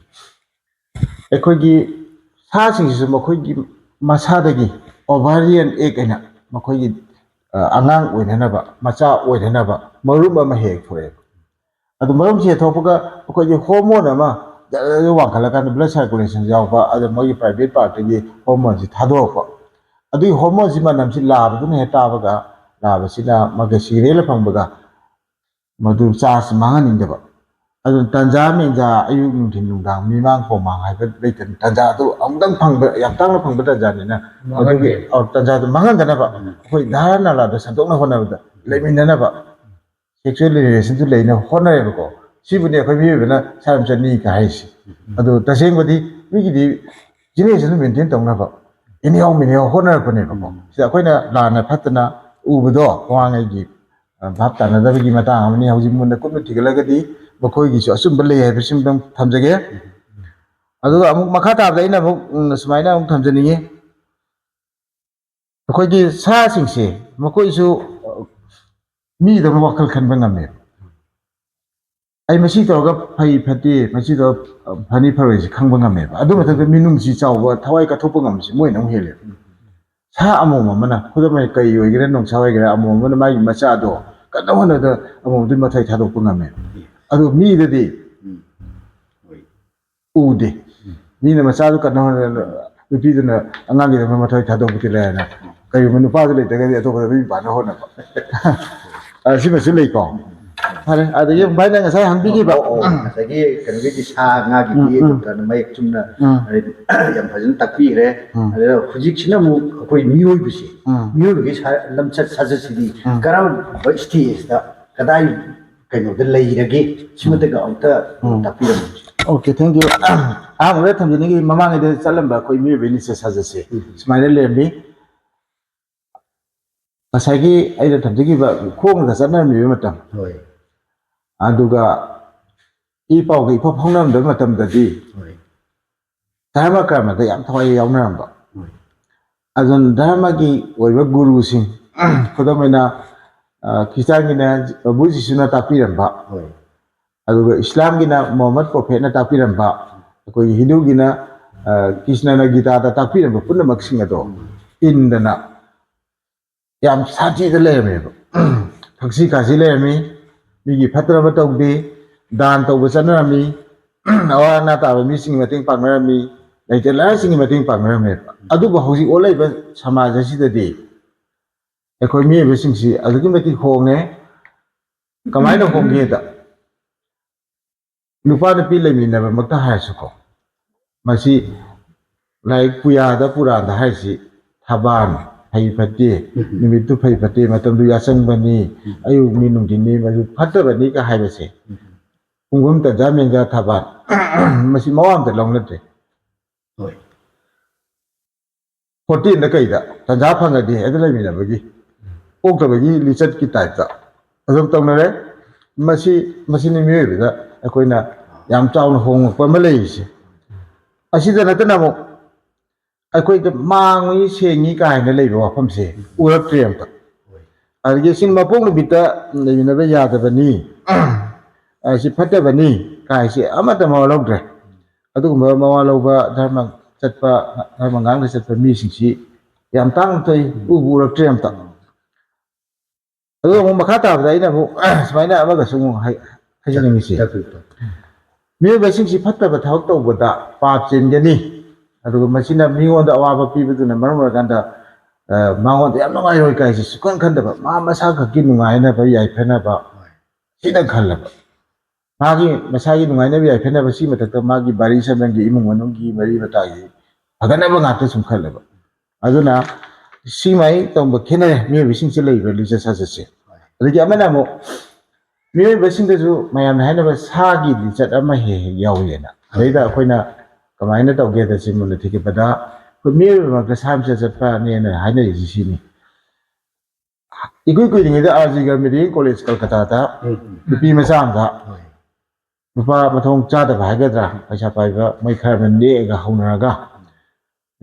ꯑꯩꯈꯣꯏꯒꯤ ꯁꯥꯁꯤꯡꯁꯤꯁꯨ ꯃꯈꯣꯏꯒꯤ ꯃꯁꯥꯗꯒꯤ ovarian egg ꯍꯥꯏꯅ ꯃꯈꯣꯏꯒꯤ, ꯑ, ꯑꯉꯥꯡ ꯑꯣꯏꯅꯅꯕ, ꯃꯆꯥ ꯑꯣꯏꯅꯅꯕ ꯃꯔꯨꯝ ꯑꯃ ꯍꯦꯛ ꯊꯣꯛꯑꯦꯕ꯫ ꯑꯗꯨ ꯃꯔꯨꯝꯁꯤ ꯍꯦꯛ ꯊꯣꯛꯄꯒ ꯑꯩꯈꯣꯏꯒꯤ hormone ꯑꯃ ꯖꯔ ꯖꯔ ꯋꯥꯡꯈꯠꯂꯀꯥꯟꯗ blood circulation ꯌꯥꯎꯕ, ꯑꯗ ꯃꯣꯏꯒꯤ private partꯇꯒꯤ hormoneꯁꯤ ꯊꯥꯗꯣꯔꯛꯄ꯫ ꯑꯗꯨꯒꯤ hormoneꯁꯤ ꯃꯅꯝꯁꯤ ꯂꯥꯕꯗꯨꯅ ꯍꯦꯛ ꯇꯥꯕꯒ ꯂꯥꯕꯁꯤꯅ ꯃꯥꯒꯤ signal ꯐꯪꯕꯒ ꯃꯗꯨ ꯆꯥꯁꯤ ꯃꯥꯡꯍꯟꯅꯤꯡꯗꯕ꯫ ꯑꯗꯨꯅ ꯇꯟꯖꯥ ꯃꯦꯟꯖꯥ, ꯑꯌꯨꯛ ꯅꯨꯡꯊꯤꯟ ꯅꯨꯡꯗꯥꯡ, ꯃꯤꯃꯥꯡ ꯄꯣꯃꯥꯡ ꯍꯥꯏꯕ ꯂꯩꯇꯅ, ꯇꯟꯖꯥ ꯑꯗꯨ ꯑꯃꯨꯛꯇꯪ ꯐꯪꯕ, ꯌꯥꯝ ꯇꯥꯡꯅ ꯐꯪꯕ ꯇꯟꯖꯥꯅꯤꯅ, ꯃꯗꯨꯒꯤ, ꯃꯥꯡꯍꯟꯒꯦ꯫ ꯑ, ꯇꯟꯖꯥꯗꯨ ꯃꯥꯡꯍꯟꯗꯅꯕ ꯎꯝ꯫ ꯑꯩꯈꯣꯏ ꯙꯥꯔꯥ ꯅꯥꯂꯥꯗ ꯁꯟꯗꯣꯛꯅ ꯍꯣꯠꯅꯕꯗ, ꯂꯩꯃꯤꯟꯅꯅꯕ sexual relationꯗꯨ ꯂꯩꯅꯕ ꯍꯣꯠꯅꯔꯦꯕꯀꯣ꯫ ꯁꯤꯕꯨꯅꯤ ꯑꯩꯈꯣꯏ ꯃꯤꯑꯣꯏꯕꯅ ꯁꯥ ꯌꯥꯝ ꯆꯠꯅꯤꯒ ꯍꯥꯏꯔꯤꯁꯤ꯫ ꯎꯝ꯫ ꯑꯗꯨ ꯇꯁꯦꯡꯕꯗꯤ ꯃꯤꯒꯤꯗꯤ generationꯗꯨ maintain ꯇꯧꯅꯕ anyhow ꯃꯤꯅꯤꯍꯥꯎ ꯍꯣꯠꯅꯔꯛꯄꯅꯦꯕꯀꯣ꯫ ꯎꯝ꯫ ꯁꯤꯗ ꯑꯩꯈꯣꯏꯅ ꯂꯥꯟꯅ ꯐꯠꯇꯅ ꯎꯕꯗꯣ, ꯃꯃꯥꯡꯉꯩꯒꯤ, ꯑ, ꯚꯥꯞ ꯇꯥꯅꯗꯕꯒꯤ ꯃꯇꯥꯡ ꯑꯃꯅꯤ꯫ ꯍꯧꯖꯤꯛ ꯃꯨꯟꯅ ꯀꯨꯞꯅ ꯊꯤꯒꯠꯂꯒꯗꯤ ꯃꯈꯣꯏꯒꯤꯁꯨ ꯑꯆꯨꯝꯕ ꯂꯩ ꯍꯥꯏꯕꯁꯤꯃꯇꯪ ꯊꯝꯖꯒꯦ꯫ ꯑꯗꯨꯒ ꯑꯃꯨꯛ ꯃꯈꯥ ꯇꯥꯕꯗ ꯑꯩꯅ ꯑꯃꯨꯛ, ꯎꯝ, ꯁꯨꯃꯥꯏꯅ ꯑꯃꯨꯛ ꯊꯝꯖꯅꯤꯡꯉꯤ꯫ ꯑꯩꯈꯣꯏꯒꯤ ꯁꯥꯁꯤꯡꯁꯦ, ꯃꯈꯣꯏꯁꯨ, ꯑ, ꯃꯤꯗꯧꯅ ꯋꯥꯈꯜ ꯈꯟꯕ ꯉꯝꯃꯦꯕ꯫ ꯑꯩ ꯃꯁꯤ ꯇꯧꯔꯒ ꯐꯩ ꯐꯠꯇꯦ, ꯃꯁꯤ ꯇꯧꯔꯒ, ꯑ, ꯐꯅꯤ ꯐꯔꯣꯏꯁꯤ ꯈꯪꯕ ꯉꯝꯃꯦꯕ꯫ ꯑꯗꯨ ꯃꯊꯛꯇ ꯃꯤꯅꯨꯡꯁꯤ ꯆꯥꯎꯕ, ꯊꯋꯥꯏ ꯀꯠꯊꯣꯛꯄ ꯉꯝꯕꯁꯤ ꯃꯣꯏꯅ ꯑꯃꯨꯛ ꯍꯦꯜꯂꯦꯕ꯫ ꯁꯥ ꯑꯃꯣꯝ ꯑꯃꯅ, ꯈꯨꯗꯝ ꯑꯣꯏꯅ ꯀꯩ ꯑꯣꯏꯒꯦꯔꯥ, ꯅꯣꯡꯁꯥ ꯑꯣꯏꯒꯦꯔꯥ, ꯑꯃꯣꯝ ꯑꯃꯅ ꯃꯥꯒꯤ ꯃꯆꯥꯗꯣ ꯀꯟꯅ ꯍꯣꯠꯅꯕꯗ ꯑꯃꯣꯝꯗꯨꯒꯤ ꯃꯊ꯭ꯋꯥꯏ ꯊꯥꯗꯣꯛꯄ ꯉꯝꯃꯦꯕ꯫ ꯑꯗꯨ ꯃꯤꯗꯗꯤ ꯎꯗꯦ꯫ ꯃꯤꯅ ꯃꯆꯥꯗꯨ ꯀꯟꯅ ꯍꯣꯠꯅ-, ꯅꯨꯄꯤꯗꯨꯅ ꯑꯉꯥꯡꯒꯤꯗꯃꯛ ꯃꯊ꯭ꯋꯥꯏ ꯊꯥꯗꯣꯛꯄꯗꯤ ꯂꯩ ꯍꯥꯏꯅ꯫ ꯀꯔꯤꯒꯨꯝꯕ ꯅꯨꯄꯥꯗꯨ ꯂꯩꯇ꯭ꯔꯒꯗꯤ ꯑꯇꯣꯞꯄꯗ ꯃꯤ ꯄꯥꯟꯅ ꯍꯣꯠꯅꯕ꯫ ꯑ, ꯁꯤꯃꯁꯨ ꯂꯩꯀꯣ꯫ ꯐꯔꯦ, ꯑꯗꯒꯤ ꯚꯥꯏꯅ ꯉꯁꯥꯏ ꯍꯪꯕꯤꯈꯤꯕ꯫ ꯑꯣ, ꯑꯣ, ꯉꯁꯥꯏꯒꯤ ꯀꯩꯅꯣꯒꯤꯗꯤ ꯁꯥ ꯉꯥꯒꯤꯗꯤ ꯎꯝ, ꯎꯝ꯫ ꯗꯣꯛꯇꯔꯅ ꯃꯌꯦꯛ ꯆꯨꯝꯅ ꯎꯝ꯫ ꯌꯥꯝ ꯐꯖꯅ ꯇꯥꯛꯄꯤꯈ꯭ꯔꯦ꯫ ꯎꯝ꯫ ꯑꯗꯨꯅ ꯍꯧꯖꯤꯛꯁꯤꯅ ꯑꯃꯨꯛ ꯑꯩꯈꯣꯏ ꯃꯤꯑꯣꯏꯕꯁꯤ, ꯎꯝ꯫ ꯃꯤꯑꯣꯏꯕꯒꯤ ꯁꯥ-, ꯂꯝꯆꯠ ꯁꯥꯖꯠꯁꯤꯗꯤ ꯎꯝ꯫ ꯀꯔꯝꯕ ꯏꯁꯇꯦꯖꯇ ꯀꯗꯥꯏ ꯀꯩꯅꯣꯗ ꯂꯩꯔꯒꯦ, ꯁꯤꯃꯇꯒ ꯑꯃꯨꯛꯇ ꯎꯝ꯫ ꯇꯥꯛꯄꯤꯔꯝꯃꯨ꯫ Okay, thank you. ꯑꯍꯥꯟꯕꯗ ꯊꯝꯖꯅꯤꯡꯉꯤ, ꯃꯃꯥꯡꯉꯩꯗ ꯆꯠꯂꯝꯕ ꯑꯩꯈꯣꯏ ꯃꯤꯑꯣꯏꯕꯒꯤ ꯂꯤꯆꯠ ꯁꯥꯖꯠꯁꯦ ꯎꯝ꯫ ꯁꯨꯃꯥꯏꯅ ꯂꯩꯔꯝꯃꯤ꯫ ꯉꯁꯥꯏꯒꯤ ꯑꯩꯅ ꯊꯝꯖꯈꯤꯕ ꯈꯣꯡꯅꯒ ꯆꯠꯅꯔꯝꯃꯤꯕ ꯃꯇꯝ, ꯍꯣꯏ꯫ ꯑꯗꯨꯒ ꯏ ꯄꯥꯎꯒ ꯏꯐꯥꯎ ꯐꯥꯎꯅꯔꯝꯗꯕ ꯃꯇꯝꯗꯗꯤ ꯍꯣꯏ꯫ ꯙꯔꯃ ꯀꯔꯃꯗ ꯌꯥꯝ ꯊꯋꯥꯏ ꯌꯥꯎꯅꯔꯝꯕ꯫ ꯍꯣꯏ꯫ ꯑꯗꯨꯅ ꯙꯔꯃꯒꯤ ꯑꯣꯏꯕ ꯒꯨꯔꯨꯁꯤꯡ, ꯈꯨꯗꯝ ꯑꯣꯏꯅ, ꯑ, ꯈ꯭ꯔꯤꯁꯇꯥꯟꯒꯤꯅ ꯄ꯭ꯔꯚꯨ ꯖꯤꯁꯨꯅ ꯇꯥꯛꯄꯤꯔꯝꯕ, ꯍꯣꯏ꯫ ꯑꯗꯨꯒ ꯏꯁꯂꯥꯝꯒꯤꯅ ꯃꯣꯍꯝꯃꯗ ꯄ꯭ꯔꯣꯐꯦꯠꯅ ꯇꯥꯛꯄꯤꯔꯝꯕ, ꯑꯩꯈꯣꯏꯒꯤ ꯍꯤꯟꯗꯨꯒꯤꯅ, ꯑ, ꯀ꯭ꯔꯤꯁꯅꯅ ꯒꯤꯇꯥꯗ ꯇꯥꯛꯄꯤꯔꯝꯕ ꯄꯨꯝꯅꯃꯛꯁꯤꯡ ꯑꯗꯣ ꯏꯟꯗꯅ ꯌꯥꯝ ꯁꯥꯊꯤꯗ ꯂꯩꯔꯝꯃꯦꯕ꯫ ꯊꯛꯁꯤ ꯈꯥꯁꯤ ꯂꯩꯔꯝꯃꯤ, ꯃꯤꯒꯤ ꯐꯠꯇꯅꯕ ꯇꯧꯗꯦ, ꯗꯥꯟ ꯇꯧꯕ ꯆꯠꯅꯔꯝꯃꯤ, ꯑꯋꯥ ꯑꯅꯥ ꯇꯥꯕ ꯃꯤꯁꯤꯡꯒꯤ ꯃꯇꯦꯡ ꯄꯥꯡꯅꯔꯝꯃꯤ, ꯂꯩꯇ ꯂꯥꯏꯔꯁꯤꯡꯒꯤ ꯃꯇꯦꯡ ꯄꯥꯡꯅꯔꯝꯃꯦꯕ꯫ ꯑꯗꯨꯕꯨ ꯍꯧꯖꯤꯛ ꯑꯣꯜꯂꯛꯏꯕ ꯁꯃꯥꯖ ꯑꯁꯤꯗꯗꯤ ꯑꯩꯈꯣꯏ ꯃꯤꯑꯣꯏꯕꯁꯤꯡꯁꯤ ꯑꯗꯨꯛꯀꯤ ꯃꯇꯤꯛ ꯍꯣꯡꯉꯦ꯫ ꯀꯃꯥꯏꯅ ꯍꯣꯡꯒꯦꯗ, ꯅꯨꯄꯥ ꯅꯨꯄꯤ ꯂꯩꯃꯤꯟꯅꯕꯃꯛꯇ ꯍꯥꯏꯔꯁꯨꯀꯣ, ꯃꯁꯤ ꯂꯥꯏꯔꯤꯛ ꯄꯨꯌꯥꯗ ꯄꯨꯔꯥꯟꯗ ꯍꯥꯏꯔꯤꯁꯤ ꯊꯕꯥꯟ, ꯐꯩ ꯐꯠꯇꯦ, ꯎꯝ꯫ ꯅꯨꯃꯤꯠꯇꯨ ꯐꯩ ꯐꯠꯇꯦ, ꯃꯇꯝꯗꯨ ꯌꯥꯆꯪꯕꯅꯤ, ꯎꯝ꯫ ꯑꯌꯨꯛꯅꯤ ꯅꯨꯡꯊꯤꯟꯅꯤ, ꯃꯗꯨ ꯐꯠꯇꯕꯅꯤꯒ ꯍꯥꯏꯕꯁꯦ, ꯎꯝ꯫ ꯄꯨꯡꯐꯝ ꯇꯟꯖꯥ ꯃꯦꯟꯖꯥ ꯊꯕꯥꯟ, ꯃꯁꯤ ꯃꯋꯥ ꯑꯝꯇ ꯂꯧꯅꯗ꯭ꯔꯦ꯫ ꯍꯣꯏ꯫ ꯍꯣꯇꯦꯜꯗ ꯀꯩꯗ ꯇꯟꯖꯥ ꯐꯪꯉꯗꯤ ꯍꯦꯛꯇ ꯂꯩꯃꯤꯟꯅꯕꯒꯤ, ꯑꯣꯛꯇꯕꯒꯤ ꯂꯤꯆꯠꯀꯤ ꯇꯥꯏꯞꯇ ꯑꯗꯨꯝ ꯇꯧꯅꯔꯦ꯫ ꯃꯁꯤ, ꯃꯁꯤꯅꯤ ꯃꯤꯑꯣꯏꯕꯗ ꯑꯩꯈꯣꯏꯅ ꯌꯥꯝ ꯆꯥꯎꯅ ꯍꯣꯡꯉꯛꯄ ꯑꯃ ꯂꯩꯔꯤꯁꯦ꯫ ꯑꯁꯤꯗ ꯅꯠꯇꯅ ꯑꯃꯨꯛ ꯑꯩꯈꯣꯏꯗ ꯃꯥꯡꯉꯤ ꯁꯦꯡꯉꯤ ꯀꯥꯏꯅ ꯂꯩꯕ ꯋꯥꯐꯝꯁꯦ ꯎꯔꯛꯇ꯭ꯔꯦ ꯑꯝꯇ꯫ ꯑꯗꯒꯤ ꯁꯤ ꯃꯄꯣꯛ ꯅꯨꯃꯤꯠꯇ ꯂꯩꯃꯤꯟꯅꯕ ꯌꯥꯗꯕꯅꯤ, ꯑ, ꯁꯤ ꯐꯠꯇꯕꯅꯤ ꯀꯥꯏꯁꯦ ꯑꯃꯠꯇ ꯃꯋꯥ ꯂꯧꯗ꯭ꯔꯦ꯫ ꯑꯗꯨꯒꯨꯝꯕ ꯃꯋꯥ ꯂꯧꯕ, ꯙꯔꯃ ꯆꯠꯄ, ꯙꯔꯃ ꯉꯥꯡꯅ ꯆꯠꯄ ꯃꯤꯁꯤꯡꯁꯤ ꯌꯥꯝ ꯇꯥꯡꯅ ꯊꯣꯛꯏ, ꯎꯕꯨ ꯎꯔꯛꯇ꯭ꯔꯦ ꯑꯝꯇ꯫ ꯑꯗꯨꯒ ꯑꯃꯨꯛ ꯃꯈꯥ ꯇꯥꯕꯗ ꯑꯩꯅ ꯑꯃꯨꯛ ꯁꯨꯃꯥꯏꯅ ꯑꯃꯒꯁꯨ ꯑꯃꯨꯛ ꯍꯥꯏ-, ꯍꯥꯏꯖꯅꯤꯡꯉꯤꯁꯤ, ꯇꯥꯛꯄꯤꯌꯨ, ꯇꯥꯛꯄꯤꯌꯨ꯫ ꯃꯤꯑꯣꯏꯕꯁꯤꯡꯁꯤ ꯐꯠꯇꯕ ꯊꯕꯛ ꯇꯧꯕꯗ ꯄꯥꯞ ꯆꯦꯟꯒꯅꯤ, ꯑꯗꯨꯒ ꯃꯁꯤꯅ ꯃꯤꯉꯣꯟꯗ ꯑꯋꯥꯕ ꯄꯤꯕꯗꯨꯅ ꯃꯔꯝ ꯑꯣꯏꯔꯀꯥꯟꯗ, ꯑ, ꯃꯉꯣꯟꯗ ꯌꯥꯝ ꯅꯨꯡꯉꯥꯏꯔꯣꯏ ꯀꯥꯏꯁꯤ ꯁꯨꯛꯈꯟ ꯈꯟꯗꯕ, ꯃꯥ ꯃꯁꯥ ꯈꯛꯀꯤ ꯅꯨꯡꯉꯥꯏꯅꯕ, ꯌꯥꯏꯐꯅꯕ, ꯍꯣꯏ꯫ ꯁꯤꯗꯪ ꯈꯜꯂꯕ꯫ ꯃꯥꯒꯤ ꯃꯁꯥꯒꯤ ꯅꯨꯡꯉꯥꯏꯅꯕ ꯌꯥꯏꯐꯅꯕ, ꯁꯤ ꯃꯊꯛꯇ ꯃꯥꯒꯤ ꯕꯥꯔꯤ ꯁꯝꯅꯪꯒꯤ ꯏꯃꯨꯡ ꯃꯅꯨꯡꯒꯤ ꯃꯔꯤ ꯃꯇꯥꯒꯤ ꯐꯒꯠꯅꯕ ꯉꯥꯛꯇ ꯁꯨꯝ ꯈꯜꯂꯕ꯫ ꯑꯗꯨꯅ ꯁꯤꯃꯥꯏ ꯇꯧꯕ ꯈꯦꯠꯅꯔꯦ ꯃꯤꯑꯣꯏꯕꯁꯤꯡꯁꯦ ꯂꯩꯕ ꯂꯤꯆꯠ ꯁꯥꯖꯠꯁꯦ꯫ ꯑꯗꯒꯤ ꯑꯃꯅ ꯑꯃꯨꯛ ꯃꯤꯑꯣꯏꯕꯁꯤꯡꯗꯁꯨ ꯃꯌꯥꯝꯅ ꯍꯥꯏꯅꯕ ꯁꯥꯒꯤ ꯂꯤꯆꯠ ꯑꯃ ꯍꯦꯛ ꯍꯦꯛ ꯌꯥꯎꯋꯦꯅ꯫ ꯑꯗꯩꯗ ꯑꯩꯈꯣꯏꯅ ꯀꯃꯥꯏꯅ ꯇꯧꯒꯦꯗ ꯁꯤ ꯃꯨꯟꯅ ꯊꯤꯒꯠꯄꯗ ꯑꯩꯈꯣꯏ ꯃꯤꯑꯣꯏꯕ ꯃꯔꯛꯇ ꯁꯥ ꯂꯤꯆꯠ ꯆꯠꯄꯅꯦꯅ ꯍꯥꯏꯅꯔꯤꯁꯤ ꯁꯤꯅꯤ꯫ ꯏꯀꯨꯏ ꯀꯨꯏꯗ꯭ꯔꯤꯉꯩꯗ ꯑꯥꯔ ꯖꯤ ꯒꯔ ꯃꯦꯗꯤꯀꯦꯜ ꯀꯣꯂꯦꯖ ꯀꯜꯀꯇꯥꯗ ꯎꯝ꯫ ꯅꯨꯄꯤ ꯃꯆꯥ ꯑꯃꯗ ꯍꯣꯏ꯫ ꯅꯨꯄꯥ ꯃꯊꯣꯡ ꯆꯥꯗꯕ ꯍꯥꯏꯒꯗ꯭ꯔꯥ, ꯄꯩꯁꯥ ꯄꯥꯏꯕ ꯃꯣꯏ ꯈꯔ ꯑꯃ ꯅꯦꯛꯑꯒ ꯍꯧꯅꯔꯒ